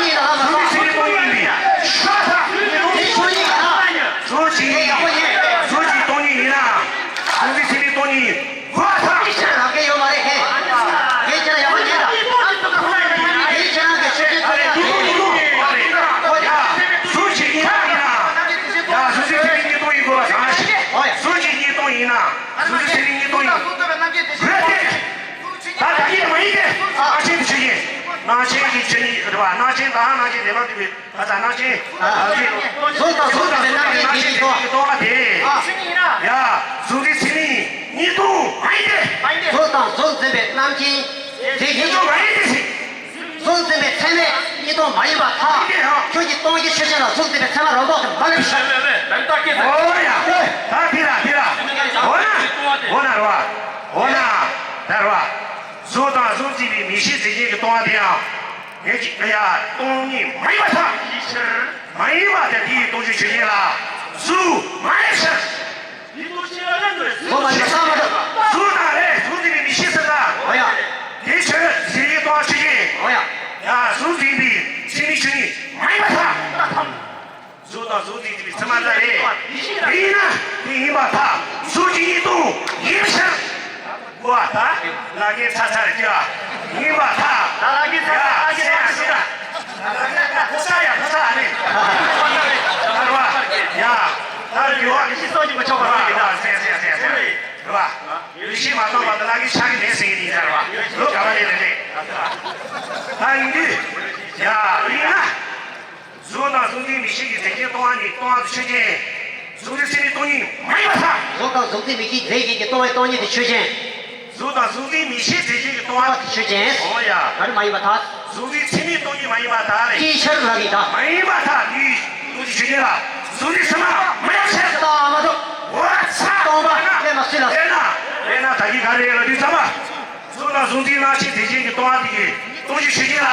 ཡིན་ན། གཟུགས་ཀྱི་སྟོང་ཉིད་ཡིན་ན། གཟུགས་ཀྱི་ཚད་མས་སྟོང་ཉིད་ཡིན་པའི་ཆོས་དང་། དེ་སྟོང་ཉིད་ཡིན་ན། གཟུགས་ཀྱི་དེ་ཡག་པོ་ཡིན། གཟུགས་ཀྱི་སྟོང་ཉིད་ཡིན་ན། གཟུགས་ཀྱི་ཚད་མས་སྟོང་ཉིད་ཡིན། ཧོ་ཐ། ངས་ཁྱེད་རང་ལབ་མཁན་ཡོད་མ་རེད་ཧེ། ངས་ཁྱེད་རང་ཡག་པོ་ཉན་དང་། ངས་ཁྱེད་རང་གི་ཆོས་ཁྲིད་ཚོ་ཡ་ལུག་ལུག་ལུག་ལུག་ཡ། གཟུགས་ཀྱི་གཉིས་སྟོང་ཡིན་ན། ཡ་གཟུགས་ཀྱི་ཚད་མས་གཉིས་སྟོང་ཡིན་དགོས་པ་གང་ཞིག་ཨོ་ཡ། གཟུགས་ཀྱི་གཉིས་སྟོང་ཡིན་ན། གཟུགས་ཀྱི་ཚད་མས་གཉིས་སྟོང་ཡིན། རེད་དེ། ད་ད་གིན་མ་ཡིན་ཏེ། རྣམ་མཁྱེན་གྱི་ཆོས་ཉིད། རྣམ་མཁྱེན་གྱི་ཆོས་ཉིད་རེད་བ། རྣམ་མཁྱེན་དང་རྣམ་མཁྱེན་ལས་མ་གྲུབ་པའི། ཨ་ཙ་རྣམ་མཁྱེན། གཟུགས་དང་གཟུགས་དང་རྣམ་མཁྱེན་དེ་གཉིས་སྟོང་། སྟོང་པ་དེ། ཡ། གཟུགས་ཀྱི་ཚད་མས་གཉིས་སྟོང་མ་ཡིན་ཏེ། གཟུགས་དང་གཟུགས་འཛིན་པའི་རྣམ་མཁྱེན་དེ་གཉིས་སྟོང་མ་ཡིན་ཏེ་ཞེས། གཟུགས་འཛིན་པའི་ཚད་མས་གཉིས་སྟོང་མ་ཡིན་པར་ཐལ། ཁྱོད་ཀྱིས་སྟོང་གཞི་ཆོས་ཅན་ལ་གཟུགས་འཛིན་པའི་ཚད་མ་རང་ལྡོག་ཏུ་མ་ལེན་པར་ཤོག་ཨོ་ཡ། ད་དེ་ལ་དེ་ལ། འོ་ན། འོ་ན་རོ། འོ་ན། ད་རོ། གཟུགས་དང་གཟུགས་འཛིན་པའི་མིག་ཤེས་འཛིན་ཅན་གྱི་སྟོང་པ་དེ་ཡང་། ངེད་ཀྱི་ཨ་ཡ་སྟོང་ཉིད་མ་ཡིན་པར་ཐལ། མ་ཡིན་པ་དེ་དེའི་སྟོང་གཞི་ཆོས་ཅན་ལ། གཟུགས་མ་ཡིན་ཕྱིར། གཟུགས་མ་ཡིན་པར་ཐལ་མ་གཏོགས། གཟུགས་དང་ལས་གཟུགས་འཛིན་པའི་མིག་ཤེས་ཟེར་ལ། འོ་ཡ། དེ་ཆོས་འཛིན་པའི་སྟོང་པ་ཆོས་ཅན། འོ་ཡ། ཡ་གཟུགས་འཛིན་པའི་ཚད་མས་ཆོས་ཉིད་མ་ཡིན་པར་ཐལ། གཟུགས་དང་གཟུགས་འཛིན་པའི་ཚད་མ་ལ་རེད། དེ་ཡིན་ན་དེ་ཡིན་པར་ཐལ། གཟུགས་ཀྱི་གཉིས་སྟོང་ཡིན་ཕྱིར། གོ་བ་ད། ལ་གེ་ཚ་ཚ་རེད་ཀྱི། ཡིན་པར་ཐལ། ད་ལ་གེ་ཚ་ཚ་ལ་གེ་ཚ་ཚ། ཕོ་ས་ཡ་ཕོ་ས་ནི། ད་རུ་བ། ཡ། ད་རུ་ཡོ། ཡེ་ཤེས་སོགས་ཀྱིས་མི་ཆོག་པ་རུ་བ། རུ་བ་ཟེར་ཟེར་ཟེར་ཟེར། རུ་བ། ཡེ་ཤེས་མ་གཏོགས་པ་ད་ལ་གེ་ཆགས་ཀྱི་མེད་ཟེར་གྱི་ཡིན་ད་རུ་བ། ལོ་ག་བ་ལས་རེད་རེད། ད་ཡིན་དུས། ཡ། ཡིན་ན། གཟུགས་དང་གཟུགས་འཛིན་མིག་ཤེས་ཀྱིས་འཛིན་ཅན་སྟོང་པ་ཉིད་སྟོང་པ་དེ་ཆོས་ཅན། གཟུགས་འཛིན་ཚད་མས་སྟོང་ཉིད་མ་ཡིན་པར་ཐལ། གཟུགས་དང་གཟུགས་འཛིན་མིག་ཤེས་འཛིན་ཅན་གྱི་སྟོང་པའི་སྟོང་ཉིད་དེ་ཆོས་ཅན། གཟུགས་དང་གཟུགས་འཛིན་མིག་ཤེས་འཛིན་ཅན་གྱི་སྟོང་པ་དེ་ཆོས་ཅན། འོ་ཡ། ག་རེ་མ་ཡིན་པར་ཐལ། གཟུགས་འཛིན་ཚད་མས་སྟོང་ཉིད་མ་ཡིན་པར་ཐལ་རེད། ཅིའི་ཕྱིར་ལབ་ཡིན་ད། མ་ཡིན་པར་ཐལ་དེའི་སྟོང་ཉིད་ཆོས་ཅན་ལ། གཟུགས་འཛིན་ཚད་མ་མ་ཡིན་ཕྱིར། ད་མ་གཏོགས། འོ་ཚ། སྟོང་པ་ལས་མ་སྲིད་ལ། དཔེར་ན། དཔེར་ན་ད་གིན་ག་རེ་ལབ་དུས་ཙམ་པ། གཟུགས་དང་གཟུགས་འཛིན་རྣམ་ཤེས་འཛིན་ཅན་གྱི་སྟོང་པ་དེ་གི་སྟོང་ཉིད་ཆོས་ཅན་ལ།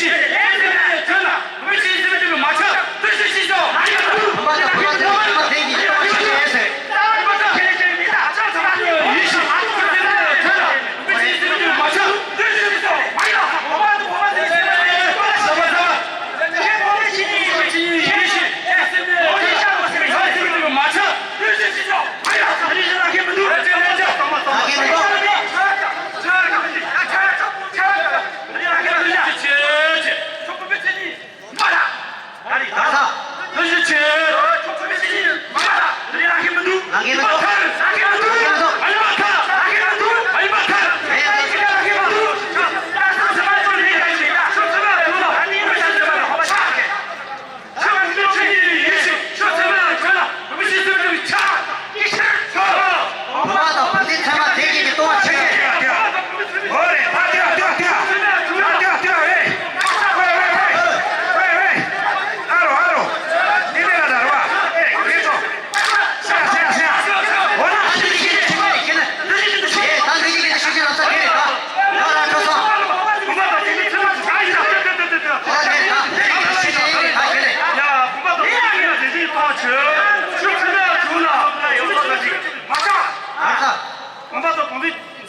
ཤིང་། ལས་འཛིན་པའི་དོན་ལ་བོད་ཀྱི་སྲིད་དོན་མ་ཆགས་བོད་ཀྱི་སྲིད་སྐྱོང་མ་ཡིན་པ། བོད་པ་དང་བོད་པ་དེ་བོད་པ་དེ་གི་ལས་དོན་བྱེད་ཟེར།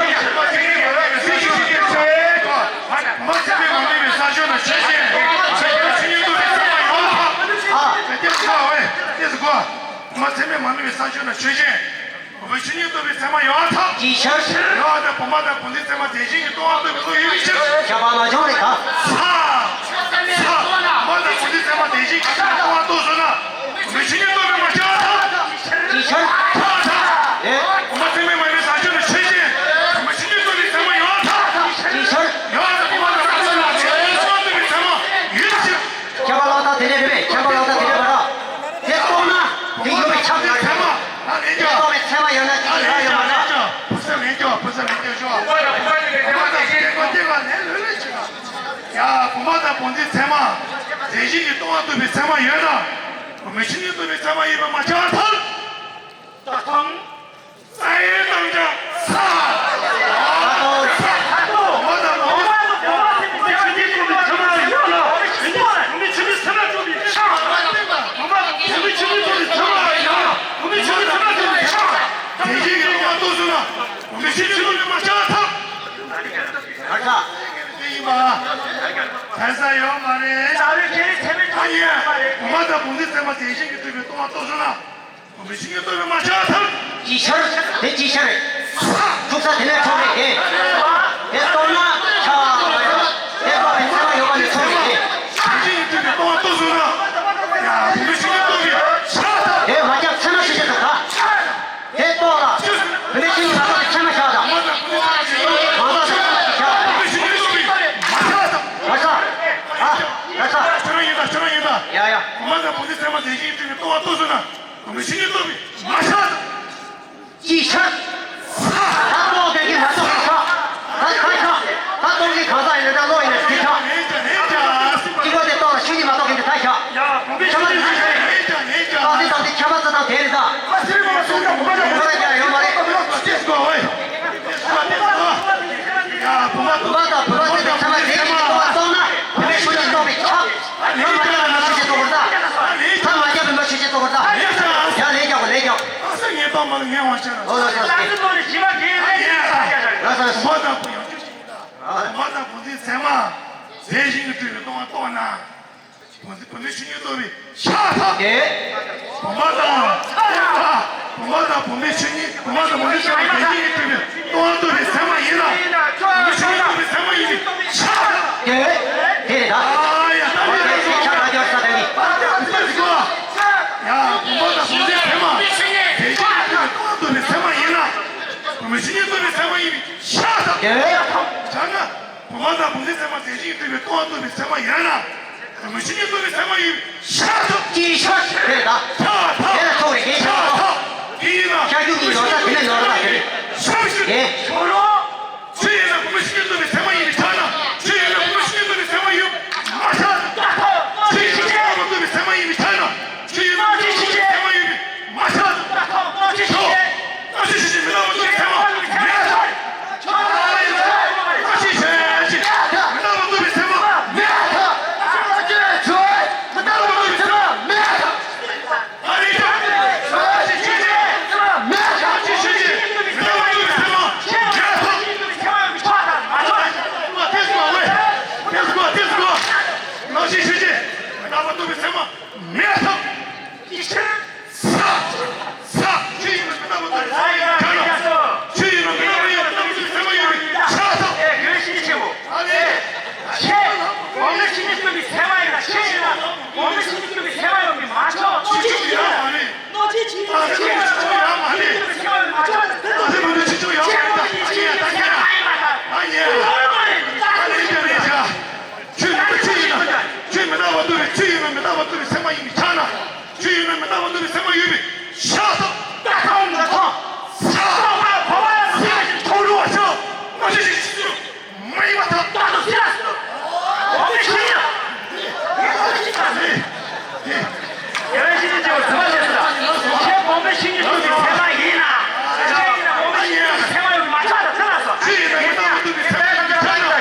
ཤར། བུད་མེད་མ་ནུས་པའི་ས་ཕྱོགས་ན་ཆོས་ཅན། བུད་མེད་ཆོས་ཉིད་རྟོགས་པའི་ཚད་མ་ཡོད་ཐལ། ཨ། དེ་ཚོ་གོ། བུད་མེད་ཚད་མ་ཡོད་ཐལ། བུད་མེད་ཆོས་ཉིད་རྟོགས་པའི་ཚད་མ་ཡོད་ཐལ། ཅིའི་ཕྱིར། ཡོད་དེ་བུམ་པ་དང་བུམ་འཛིན་ཚད་མ་དེ་བཞིན་གྱི་སྟོང་པ་རྟོགས་པའི་བློ་ཡོད་པའི་ཕྱིར། ཁྱབ་པ་མ་བྱུང་བས་ད། ས། ས། བུམ་པ་དང་བུམ་འཛིན་ཚད་མ་དེ་བཞིན་གྱི་སྟོང་པ་རྟོགས་སོང་ན། བུམ་པའི་ཆོས་ཉིད་རྟོགས་པས་མ་ཁྱབ་པར་ཐལ། ཅིའི་ཕྱིར། ཐལ། ཐལ། ཨེ། བུམ་པ་ཚད་མས་མ་ཡིན་པའི་ས་ཕྱོགས་ན་ཆོས་ཅན། བུམ་པའི་ཆོས་ཉིད་རྟོགས་པའི་ཚད་མ་ཡོད་ཐལ། ཅིའི་ཕྱིར། ཡོད་དེ་བུམ་པ་དང་བུམ་འཛིན་ཚད་མ་དེ་བཞིན་གྱི་སྟོང་པ་རྟོགས་པའི་ཚད་མ་ཡོད་པའི་ཕྱིར། ཁྱབ་པ་ལ་ད་དེ་འདྲ་རེད་པས། ཁྱབ་པ་ལ་ད་དེ་འདྲ་མ་རེད། དེ་རྟོགས་ན་དེ་ཡོད་པས་ཁྱབ་ན་རེད། དེ་རྟོགས་པའི་ཚད་མ་ཡོད་ན་དེ་ཡོད་ཡོད་མ་རེད། བུ་ཚ་ལེན་ཀྱོག་བུ་ཚ་ལེན་ཀྱོག་ཞོག་བུ་མ་དང་བུ་འཛིན་ཚད་མ་དེ་བཞིན་གྱི་སྟོང་པ་རྟོགས་པའི་ཚད་མ་ཡོད་པའི་ཕྱིར། ཡ། བུམ་པ་དང་བུམ་འཛིན་ཚད་མ་དེ་བཞིན་གྱི་སྟོང་པ་རྟོགས་པའི་ཚད་མ་ཡོད་ན། བུམ་པའི་ཆོས་ཉིད་རྟོགས་པའི་ཚད་མ་ཡིན་པས་མ་ཁྱབ་པར་ཐལ། ད་ཐང་། ས་ཡི་རྣམ་གྲངས་ས། ས་ཐོག་ས་ཐོག་མ་དང་མ་མ་དང་མ་མ་དང་མ་ཆུ་ནི་ཐོག་ནི་ཚ་མ་ཡོད་ལ། ཆུ་ནི་ཆུ་ནི་ཚ་མ་ཐོག་ནི་ཆ། མ་མ་ཆུ་ནི་ཆུ་ནི་ཐོག་ནི་ཚ་མ་ཡོད་ལ། མ་མ་ཆུ་ནི་ཚ་མ་ཐོག་ནི་ཆ། དེ་བཞིན་གྱི་སྟོང་པ་རྟོགས་སོང་ན། མ་མ་ཆུ་ནི་ཐོག་ནི་མ་ཆ་ཐག་ཨ་ཁ། དེ་ཡིན་པ། ཕན་ས་ཡོད་མ་རེད། ཨ་ཡེ། བུམ་པ་དང་བུམ་འཛིན་ཚད་མ་དེ་བཞིན་གྱི་སྟོང་པ་རྟོགས་སོང་ན། བུམ་པའི་ཆོས་ཉིད་རྟོགས་པས་མ་ཁྱབ་པར་ཐལ། ཅིའི་ཕྱིར། དེ་ཅིའི་ཕྱིར་རེད། འཁྲུག་ས་དེ་ནས་འཁྲུགས་རེད་དེ། དེ་རྟོགས་ན་ཁྱབ་པ་མ་ཡོང་། དེ་རྟོགས་པའི་ཚད་མ་ཡོད་པ་ནས་འཁྲུགས་རེད་དེ། བུམ་པའི་ཆོས་ཉིད་རྟོགས་པས་མ་ཁྱབ་པར་ཐལ། དེ་མ་ཁྱབ་ཚད་མ་ཆོས་ཅན་དུ་ག་དེ་རྟོགས་ལ། བུམ་པའི་ཆོས་ཉིད་མ་རྟོགས་པའི་ཚད་མ་ཁྱབ་དང་། མ་རྟོགས་པའི་ཚད་མ་ཁྱབ། མ་རྟོགས། ཨ་ས། ཨ་ས། ཁྱོད་རང་ཡིན་ད། ཁྱོད་རང་ཡིན་ད། ཡ་ཡ། བུམ་པ་དང་བུམ་འཛིན་ཚད་མ་དེ་བཞིན་གྱི་སྟོང་པ་རྟོགས་སོང་ན། བུམ་པའི་ཆོས་ཉིད་རྟོགས་པས་མ་ཁྱབ་པར་ཐལ། ཅིའི་ཕྱིར། ད་རྟོགས་མཁན་གྱིས་མ་རྟོགས་པ་ཁྱབ། ད་ཁྱབ་ཁྱབ། ད་རྟོགས་མཁན་གང་ཟག་ཡིན་ན་ད་བློ་ཡིན་ན་དེ་ཁྱབ། གཅིག་པོ་དེ་རྟོགས་ལ་ཆོས་ཉིད་མ་རྟོགས་མཁན་དེ་ད་ཁྱབ། ཁྱབ་པ་དེ་ན་ཁྱབ་རེད། ཁྱབ་པ་དེ་ད་དེ་ཁྱབ་པ་ཙམ་དང་དེ་རེད་ད། བུམ་པ་ཡང་ཡོད་མ་རེད། བུམ་པ་དང་བུམ་པ་ཚད་དེ་ཚད་མ་དེ་གཉིས་ཀྱི་སྟོང་པ་རྟོགས་ན། བུམ་པའི་ཆོས་ཉིད་རྟོགས་པས་ཁྱབ། ད་མ་ཁྱབ་པའི་མ་ཆོས་ཅན་རྟོགས་པར་ད། ད་མ་ཁྱབ་པའི་མ་ཆོས་ཅན་རྟོགས་པར་ད། ཡ་ལས་རྒྱག་གོ་ལས་རྒྱག་གོ། ཨ་ས་ངས་རྟོགས་མ་ལ་ངས་དབང་ཆ་ར། ཨོ་ལོ་ལོ་ལོ། བུམ་པ་དང་བུམ་ཡང་བསྐྱར་ཞིག་ཡིན་ལ། བུམ་པ་དང་བུམ་འཛིན་མཚན་མ་རྫས་གཞན་གྱིས་གྲུབ་པའི་སྟོང་པ་རྟོགས་ན། བུམ་འཛིན་བུམ་པའི་ཆོས་ཉིད་རྟོགས་པའི་ཕྱག་འཚལ། བུམ་པ་དང་བུམ་པ་དང་བུམ་པའི་ཆོས་ཉིད། བུམ་པ་དང་བུམ་འཛིན་མཚན་མ་རྫས་གཞན་གྱིས་གྲུབ་པའི་སྟོང་པ་རྟོགས་པའི་མཚན་མ་ཡིན་ལ། བུམ་པའི་ཆོས་ཉིད་རྟོགས་པའི་མཚན་མ་ཡིན་པའི་ཕྱག་འཚལ། དེ་རེད་ད། ཨ་ཡ། ད་ཡ། ད་ཡ། ད་ཡ། ཡ། བུམ་པ་དང་བུམ་འཛིན་མཚན་མ་རྫས་གཞན་གྱིས་གྲུབ་པའི་སྟོང་པ་རྟོགས་པའི་མཚན་མ་ཡིན་ལ། བུམ་པའི་ཆོས་ཉིད་རྟོགས་པའི་མཚན་མ་ཡིན་པའི་ཕྱག་འཚལ། ཡ། ཕྱག་ན། བུམ་པ་དང་བུམ་འཛིན་མཚན་མ་རྫས་གཞན་གྱིས་གྲུབ་པའི་སྟོང་པ་རྟོགས་པའི་མཚན་མ་ཡིན་ན། བུམ་པའི་ཆོས་ཉིད་རྟོགས་པའི་མཚན་མ་ཡིན་པའི་ཕྱག་འཚལ། ཅི་ཕྱག་དེ་ལ་ཕྱག་འཚལ། དེ་ལ་ཐོག་རེ་གེ་ཕྱག་འཚལ། དེ་ཡིན་ན། ཕྱག་རྒྱུ་གི་ཡོད་ས་དེ་ནས་ནོར་བ་དེ་རེད། ཕྱག་ཞུ། དེ། ཆོས་ཡིན་ན་བུམ་པའི་ཆོས་ཉིད་རྟོགས་པའི་མཚན་མ་ཡིན་པའི་ཕྱག་ན། ཆོས་ཡིན་ན་བུམ་པའི་ཆོས་ཉིད་རྟོགས་པའི་མཚན་མ་ཡིན་པའི་མ་ཕྱག་འཚལ། ཆོས་ཡིན་ན་བུམ་པ་རྟོགས་པའི་མཚན་མ་ཡིན་པའི་ཕྱག་ན། ཆོས་ཡིན་ན་བུམ་པའི་ཆོས་ཉིད་རྟོགས་པའི་མཚན་མ་ཡིན་པའི་མ་ཕྱག་འཚལ། ཆོས་ཡིན་ན་བུམ་པའི་མཚན་མ་མེད་ཐབས། མེད་ཐབས། ཚ། ཚ། ཆོས་ཡིན་ན་མེད་པ་ཐོབ་པའི་ཚད་མ་ཡིན་པའི་ཕྱག་ན། ཆོས་ཡིན་ན་མེད་པ་ཐོབ་པའི་ཚད་མ་ཡིན་པའི་ཕྱག་ན། ཕྱག་འཚལ། ཨ་ལས། ཁྱེད་བུམ་པའི་ཆོས་ཉིད་རྟོགས་པའི་ཚད་མ་ཡིན་ན། ཆོས་ཡིན་ན་བུམ་པའི་ཆོས་ཉིད་རྟོགས་པའི་ཚད་མ་ཡིན་པའི་མ་ཕྱག་ཆོས་ཉིད་ཡོད་མ་རེད། ཨ་ཆོས་ཉིད་ཡོད་མ་རེད། ཨ་ཆོས་ཉིད་ཡོད་མ་རེད། ཨ་ཉེ། ཨ་ཉེ། ཨ་ལས་ཀྱང་རེད་ཤག་ཆོས་ཉིད་ཆོས་ཡིན་ན། ཆོས་མི་རྟག་པ་རྟོགས་པའི། ཆོས་ཡིན་ན་མི་རྟག་པ་རྟོགས་པའི་ཚད་མ་ཡིན་པའི་ཕྱག་ན། ཆོས་ཡིན་ན་མི་རྟག་པ་རྟོགས་པའི་ཚད་མ་ཡོད་པའི་ཕྱག་འཚལ། ད་ཐོག་མི་ཐོག་ཚ། ཐོག་མ་བོ་བ་ལ་ཚ་ཞིག་ཐོག་རུ་བ་ཆོག་མ་ཤེས་ཤིག་ཤིག་མ་ཡིན་པ་ཐག་ད་དུ་ཤི་ལ་སོ། འོ་མི་ཤི་ཡ། ཡ་ཤི་ནི་ཅི་བ་ཚ་ལ་ཤི་ལ། ཁྱེད་འོ་མི་ཤི་ནི་ཐུག་གི་ཚད་མ་ཡིན་ན། ཁྱེད་ཡིན་ན་འོ་མི་ཤི་ནི་ཚད་མ་ཡོད་པའི་མ་ཆག་ད་ཚ་ལ་སོ། ཆོས་ཡིན་ན་མི་རྟག་པ་རྟོགས་པའི་ཚད་མ་ཡིན་པའི་ཕྱག་ན།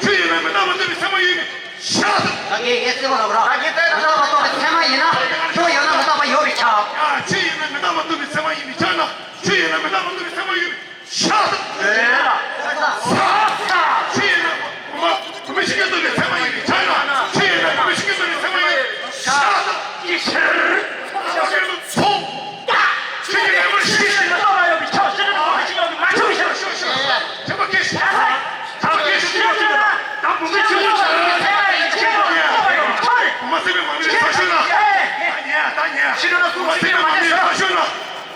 ཆོས་ཡིན་ན་མི་རྟག་པ་རྟོགས་པའི་ཚད་མ་ཡོད་པའི་ཕྱག་འཚལ། ད་གིན་ངས་གསལ་པོ་ལབ་རོགས། ད་གིན་ད་མི་རྟག་པ་རྟོགས་པའི་ཚད་མ་ཡིན་ན། ཁྱོད་ཡོད་ན་མི་རྟག་པ་ཡོད་པའི་ཕྱག་ཡ། ཆོས་ཡིན་ན་མི་རྟག་པ་རྟོགས་པའི་ཚད་མ་ཡིན་པའི་ཕྱག་ན། ཆོས་ཡིན་ན་མི་རྟག་པ་རྟོགས་པའི་ཚད་མ་ཡོད་པའི་ཕྱག་འཚལ། ཡ། ཚ། ཚ། ཆོས་ཡིན་ན་བུམ་པ་བུམ་པའི་ཆོས་ཉིད་རྟོགས་པའི་ཚད་མ་ཡིན་པའི་ཕྱག་ན། ཆོས་ཡིན་ན་བུམ་པའི་ཆོས་ཉིད་རྟོགས་པའི་ཚད་མ་ཡིན་པའི་ཕྱག་འཚལ། ཅི་ཕྱིར། ཚོགས། ཆོས་ཉིད་མེད་པར་ཤེས་ཤིང་། ཐོག་མ་ཡོད་པའི་ཕྱོགས་ཕྱི་དྲོ་བུམ་པའི་ཆོས་ཉིད་མ་བྱུང་བའི་ཕྱིར། ཐེག་པ་སྐད་ཅིག་ཐེག་པ་སྐད་ཅིག་ད་བུམ་པའི་ཆོས་ཉིད་ཐོག་མ་ཡོད་པའི་ཕྱོགས་ཕྱི་དྲོ་བུམ་པ་སེམས་པའི་མ་ངེས་ས་ཤོད་ན། ད་ཉལ་ད་ཉལ། ཕྱི་དྲོ་ན་བུམ་པ་སེམས་པའི་མ་ངེས་ས་ཤོད་ན།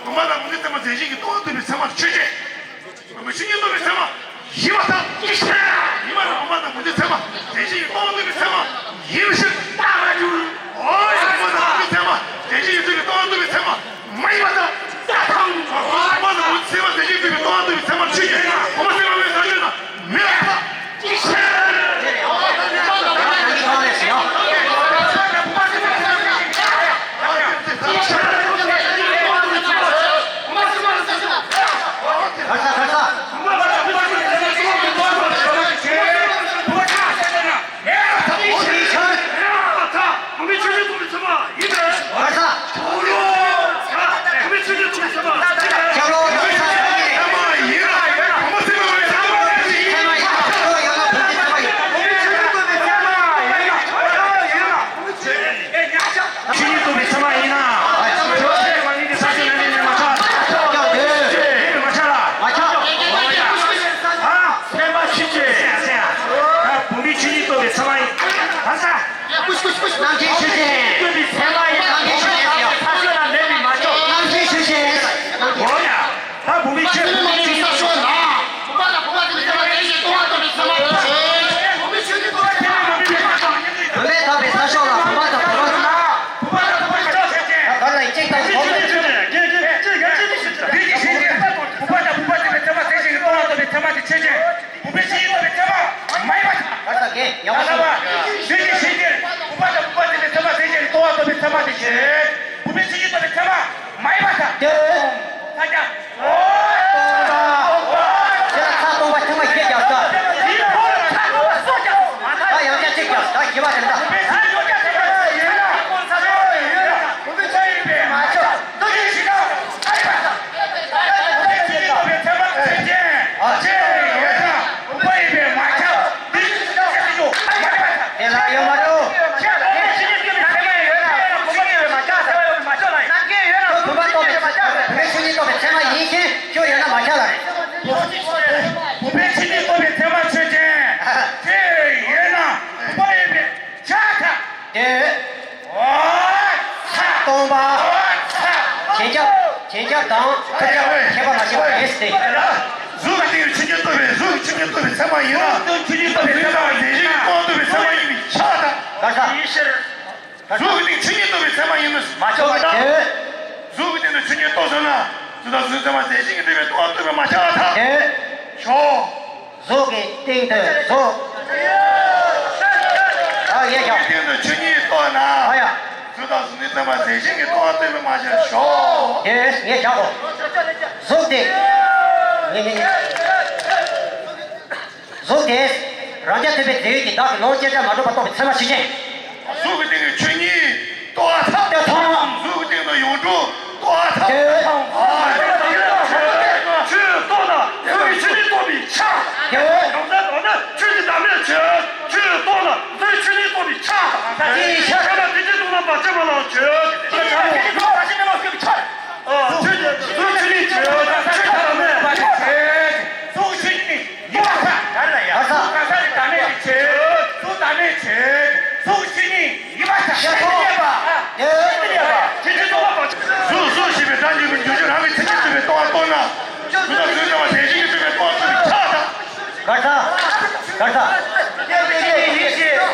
བུམ་པ་དང་བུམ་འཛིན་ཚད་མ་རྫས་གཞན་གྱིས་སྟོང་པ་རྟོགས་པའི་ཚད་མར་ཆོས་ཅན། བུམ་པའི་ཆོས་ཉིད་རྟོགས་པའི་ཚད་མ་ཡིན་པར་ཐལ། ཡིན་པར་བུམ་པ་དང་བུམ་འཛིན་ཚད་མ་རྫས་གཞན་གྱིས་སྟོང་པ་རྟོགས་པའི་ཚད་མ་ཡིན་ཕྱིར། རྟག་པར་འགྱུར། ཨོ་ཡ། བུམ་པ་དང་བུམ་འཛིན་ཚད་མ་རྫས་གཞན་གྱིས་སྟོང་པ་རྟོགས་པའི་ཚད་མ་མ་ཡིན་པར་ཐལ། རྟགས་དང་། བུམ་པ་དང་བུམ་འཛིན་ཚད་མ་རྫས་གཞན་གྱིས་སྟོང་པ་རྟོགས་པའི་ཚད་མར་ཆོས་ཅན། བུམ་པ་སེམས་པ་མེད་ས་ཤོད་ན། མེད་པ། ཅི་ཕྱིར། པའི་ཆོས་ཉིད་རྟོགས་པའི་ཚད་མ་ཆོས་ཅན། དེ་ཡོད་ན་དཔེ་ཡོད་པས་ཁྱབ་པར་ཐལ། དེ། འོ་ཚ། སྟོང་པ། འོ་ཚ། ཞེན་ཁྱབ། ཞེན་ཁྱབ་དང་ཐོབ་བྱ་ཁྱད་པར་མ་ཕྱེ་བ་རེད་དེ། གཟུགས་ཀྱི་སྟེང་ཆོས་ཉིད་རྟོགས་པའི། གཟུགས་ཀྱི་ཆོས་ཉིད་རྟོགས་པའི་ཚད་མ་ཡིན་ན། གཟུགས་ཀྱི་ཆོས་ཉིད་རྟོགས་པའི་ཚད་མ་ཡིན་པས་ཁྱབ་པར་ཐལ། ག་ས། གཟུགས་ཀྱི་སྟེང་ཆོས་ཉིད་རྟོགས་པའི་ཚད་མ་ཡིན་ན། མ་ཁྱབ་པར་ཐལ། གཟུགས་ཀྱི་སྟེང་དུ་ཆོས་ཉིད་རྟོགས་ཟེར་ན། གཟུགས་དང་གཟུགས་ཚད་མ་རྫས་གཞན་གྱིས་སྟོང་པ་རྟོགས་པས་མ་ཁྱབ་པར་ཐལ། ཞོག་གཟུགས་ཀྱི་སྟེང་དུ་གཟུགས། ཨ་ཡ་ཡ། གཟུགས་ཀྱི་སྟེང་དུ་ཆོས་ཉིད་རྟོགས་ན། ཨ་ཡ། གཟུགས་དང་གཟུགས་ཚད་མ་རྫས་གཞན་གྱིས་སྟོང་པ་རྟོགས་པས་མ་ཁྱབ། ཞོག་དེ་ངས་བཞག་གོ། གཟུགས་དེ། ངས་ངས་ངས། གཟུགས་དེ། རང་རྐྱ་ཐུབ་པའི་རྫས་ཡོད་ཀྱི་བདག་གི་ལོངས་སྤྱད་བྱར་མ་གྲུབ་པ་རྟོགས་པའི་ཚད་མ་ཆོས་ཅན། གཟུགས་ཀྱི་སྟེང་གི་ཆོས་ཉིད་རྟོགས་པར་ཐལ། དེ་མཐོང་། གཟུགས་ཀྱི་སྟེང་དུ་ཡོངས་གྲུབ་རྟོགས་པར་ཐལ། དེ་མཐོང་། ཆོས་རྟོགས་ན་གཟུགས་ཀྱི་ཆོས་ཉིད་རྟོགས་པས་ཁྱབ། དེ་གང་ཟག་རྟོགས་ན་ཆོས་ཀྱི་བདག་མེད་ཆོས། ཆོས་རྟོགས་ན་གཟུགས་ཀྱི་ཆོས་ཉིད་རྟོགས་པས་ཁྱབ། དེ་ཁྱབ། ཁྱབ་ན་དེ་ཅི་རྟོགས་ན་བར་ཆད་མ་ལང་ཆོས། དེ་ཁྱབ་ན་དེ་ཅི་རྟོགས་ན་བར་ཆད་མ་ལང་ཆོས། ཆོས་ཀྱི་གཟུགས་ཆོས་ཉིད་ཆོས། ཆོས་ཐ་མ་མེད། གཟུགས་ཆོས་ཉིད་ཡིན་པར་ཐལ། ག་ལ་ཡ། ག་ས། ག་ས་རི་བདག་མེད་ཀྱི་ཆོས། གཟུགས་བདག་མེད་ཆོས། གཟུགས་ཆོས་ཉིད་ཡིན་པར་ཐལ། ཤེས་མི་རྙེད་པ། ཤེས་མི་རྙེད་པ། ཆོས་ཅན་རྟོགས་པ། གཟུགས་གཟུགས་ཞེས་པའི་སྒྲ་འཇུག་པའི་འཇུག་ཆོས་རང་གི་མཚན་ཉིད་རྟོགས་པའི་རྟོག་པ་རྟོགས་ན། གཟུགས་དང་གཟུགས་ཚད་མ་རྫས་གཞན་གྱིས་སྟོང་པ་རྟོགས་པས་ཁྱབ་པར་ཐལ། ག་ས། ག་ས། ག་ས།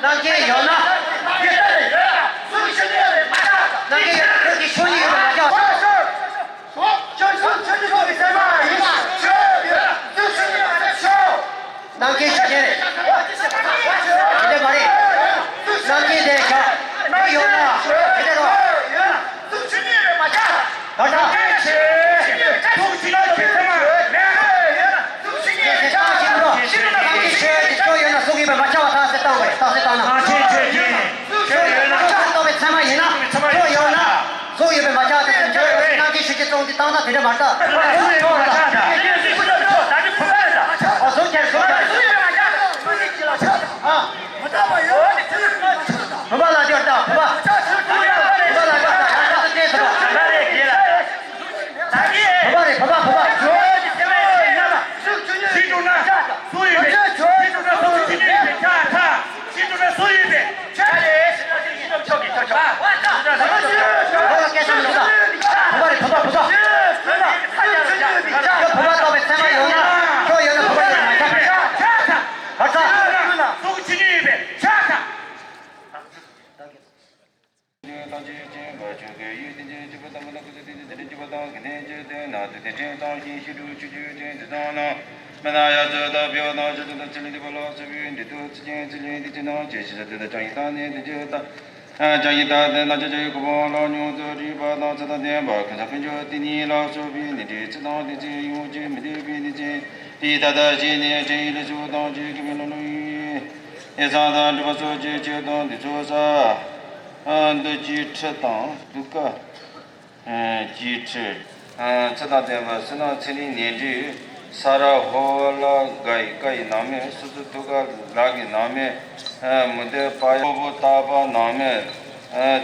རྣམ་མཁྱེན་ཡོད་ན། རྣམ་མཁྱེན་ཡོད་ན་ཁྱོད་ཀྱི་ཆོས་ཉིད་ཡོད་པར་མ་ཁྱབ། རྣམ་མཁྱེན་ཆོས་ཅན་རེད། དེ་འདྲ་མ་རེད། རྣམ་མཁྱེན་དེ་ཁྱབ། ཁྱོད་ཡོད་ན་དེ་འདྲ་རོ། ག་ས། རྣམ་མཁྱེན་ཆོས་ཅན། གཟུགས་ཆོས་ཉིད་ཡོད་པའི་ཚད་མ་མེད། རྣམ་མཁྱེན་ཆོས་ཅན། ཁྱོད་ཡོད་ན་གཟུགས་ཡོད་པས་མ་ཁྱབ་པར་ཐལ་ཟེར་བཏང་བས། རྟགས་གསལ་བཏང་ན། རྣམ་མཁྱེན་ཆོས་ཅན། ཁྱོད་ཡོད་ན་གཟུགས་རྟོགས་པའི་ཚད་མ་ཡིན་ན། ཁྱོད་ཡོད་ན་གཟུགས་ཡོད་པས་མ་ཁྱབ་པར་ཐལ་ཟེར། ཁྱོད་ཡོད་ན་རྣམ་མཁྱེན་ཆོས་ཅན་ཙོགས་འདི་བཏང་ན་དེ་འདྲ་མ་རེད། གཟུགས་ཡོད་པས་མ་ཁྱབ་པར་ཐལ། ཨ། གཟུགས་ཁྱེར། གཟུགས་ཁྱེར། ཨ། བུམ་པ་ལ་སྦྱར་དང་། བུམ་པ། བུམ་པ་ལ་སྦྱར་དང་། ཡང་དག་ཏུ་བལྟས་སོ། བུམ་པ་རེད། དགེ་ལ། བུམ་པ་རེད། བུམ་པ། བུམ་པ། ཕྱིར་འགྲོ་ན་གཟུགས་ཡོད་པས། ཕྱིར་འགྲོ་ན་གཟུགས་ཆོས་ཉིད་ཡོད་པས་ཁྱབ་པར་ཐལ། ཕྱིར་འགྲོ་ན་གཟུགས་ཡོད་པས། ཁྱབ་པར་ཐལ། བུམ་པ་རེད། བུམ་པ། བུམ་པ། བུམ་པ་རྟོགས་པའི་ཚད་མ་ཡོད་ན། ཁྱོད་ཡོད་ན་བུམ་པ་ཡོད་པས་མ་ཁྱབ་པར་ཐལ། ག་ས། གཟུགས་ཆོས་ཉིད་ཡོད་པས་ཁྱབ་པར་ཐལ། ཐམས་ཅད་མཁྱེན་པ་ཆོས་ཀྱི་ཡུལ་དེ་ཉིད་གཅིག་པུ་དང་པོ་དང་ཀུན་རྫོབ་དེ་ཉིད་དེ་ལས་གཅིག་པ་དང་། ཀུན་ལྡན་གྱི་དོན་ནི་དེ་དེ་དྲན་དང་ཞེན་ཞེན་དྲུག་ཆོས་ཅན། དེ་དང་ནི་མི་སྣང་ཡང་ཚུལ་དང་འབེལ་བ་དང་ཞེ་སྡང་དང་ཚུལ་ལེན་འདུས་པ་ལ་སོགས་པའི་འདུས་ཏེ་ཚུལ་ཅན་ཚུལ་ལེན་དེ་ཅན་དང་བཅས་ཕྱི་ས་དེ་དག་ཀྱང་ཡང་དག་ནི་དེ་ཅན་དང་། ཀྱང་ཡང་དག་ནི་རྣམ་གཞག་ཡི་གོ་འཕང་ལ་མྱོང་ཚུལ་རིག་པ་དང་ཚུལ་དང་ལྡན་པ་ཀུན་བཟང་ཀུན་འབྱུང་དེ་ཉིད་ལ་སོགས་པའི་ནི་འདྲེས་ཚུལ་དང་དེ་ཚེ་ཡོངས་སུ་མི་འདུས་པའི་ནི་ཚེ་དེའི་མཐའ་དག་ཞེས་ནས་དྲན་ཡུལ་ལ་སོགས་དང་བཅས་ཀྱི་མེ་ལོང་ལོང་ཡིན། ཡེ་ཚང་དང་སྒྲིབ་པ་སོགས་ཀྱི་ཆོས་དང་འདི་ཚོགས་ས། འདི་ཀྱི་ཁྲི་དང་འདི་ཀ་ཀྱི་ཁྲི། ཚུལ་དང་ལྡན་པ་བསོད་ནམས་ཚེ་རིང་ནས་འདྲི། ས་ར་ཧོ་ལ་ག་ཡི་ཀ་ཡི་ནང་མེད། སོ་སོ་ཐུག་ག་ལ་གི་ནང་མེད། མུ་དེ་པ་ཡ་ཧོ་བོ་ཏ་པ་ནང་མེད།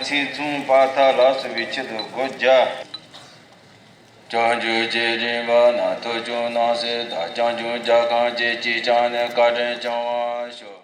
ཚིག་མཚུངས་པ་མཐའ་ལ་སོགས་པའི་ཆེད་དུ་སྒོ་བརྒྱ། བྱང་ཆུབ་ཀྱི་རིམ་པ་ན་ཐོས་བསམ་རྣམ་སེལ་དང་བྱང་ཆུབ་རྒྱ་གང་ཆེ་ཅེས་ཀྱང་ནས་བཀའ་དྲིན་བསྐྱང་བར་ཞུ།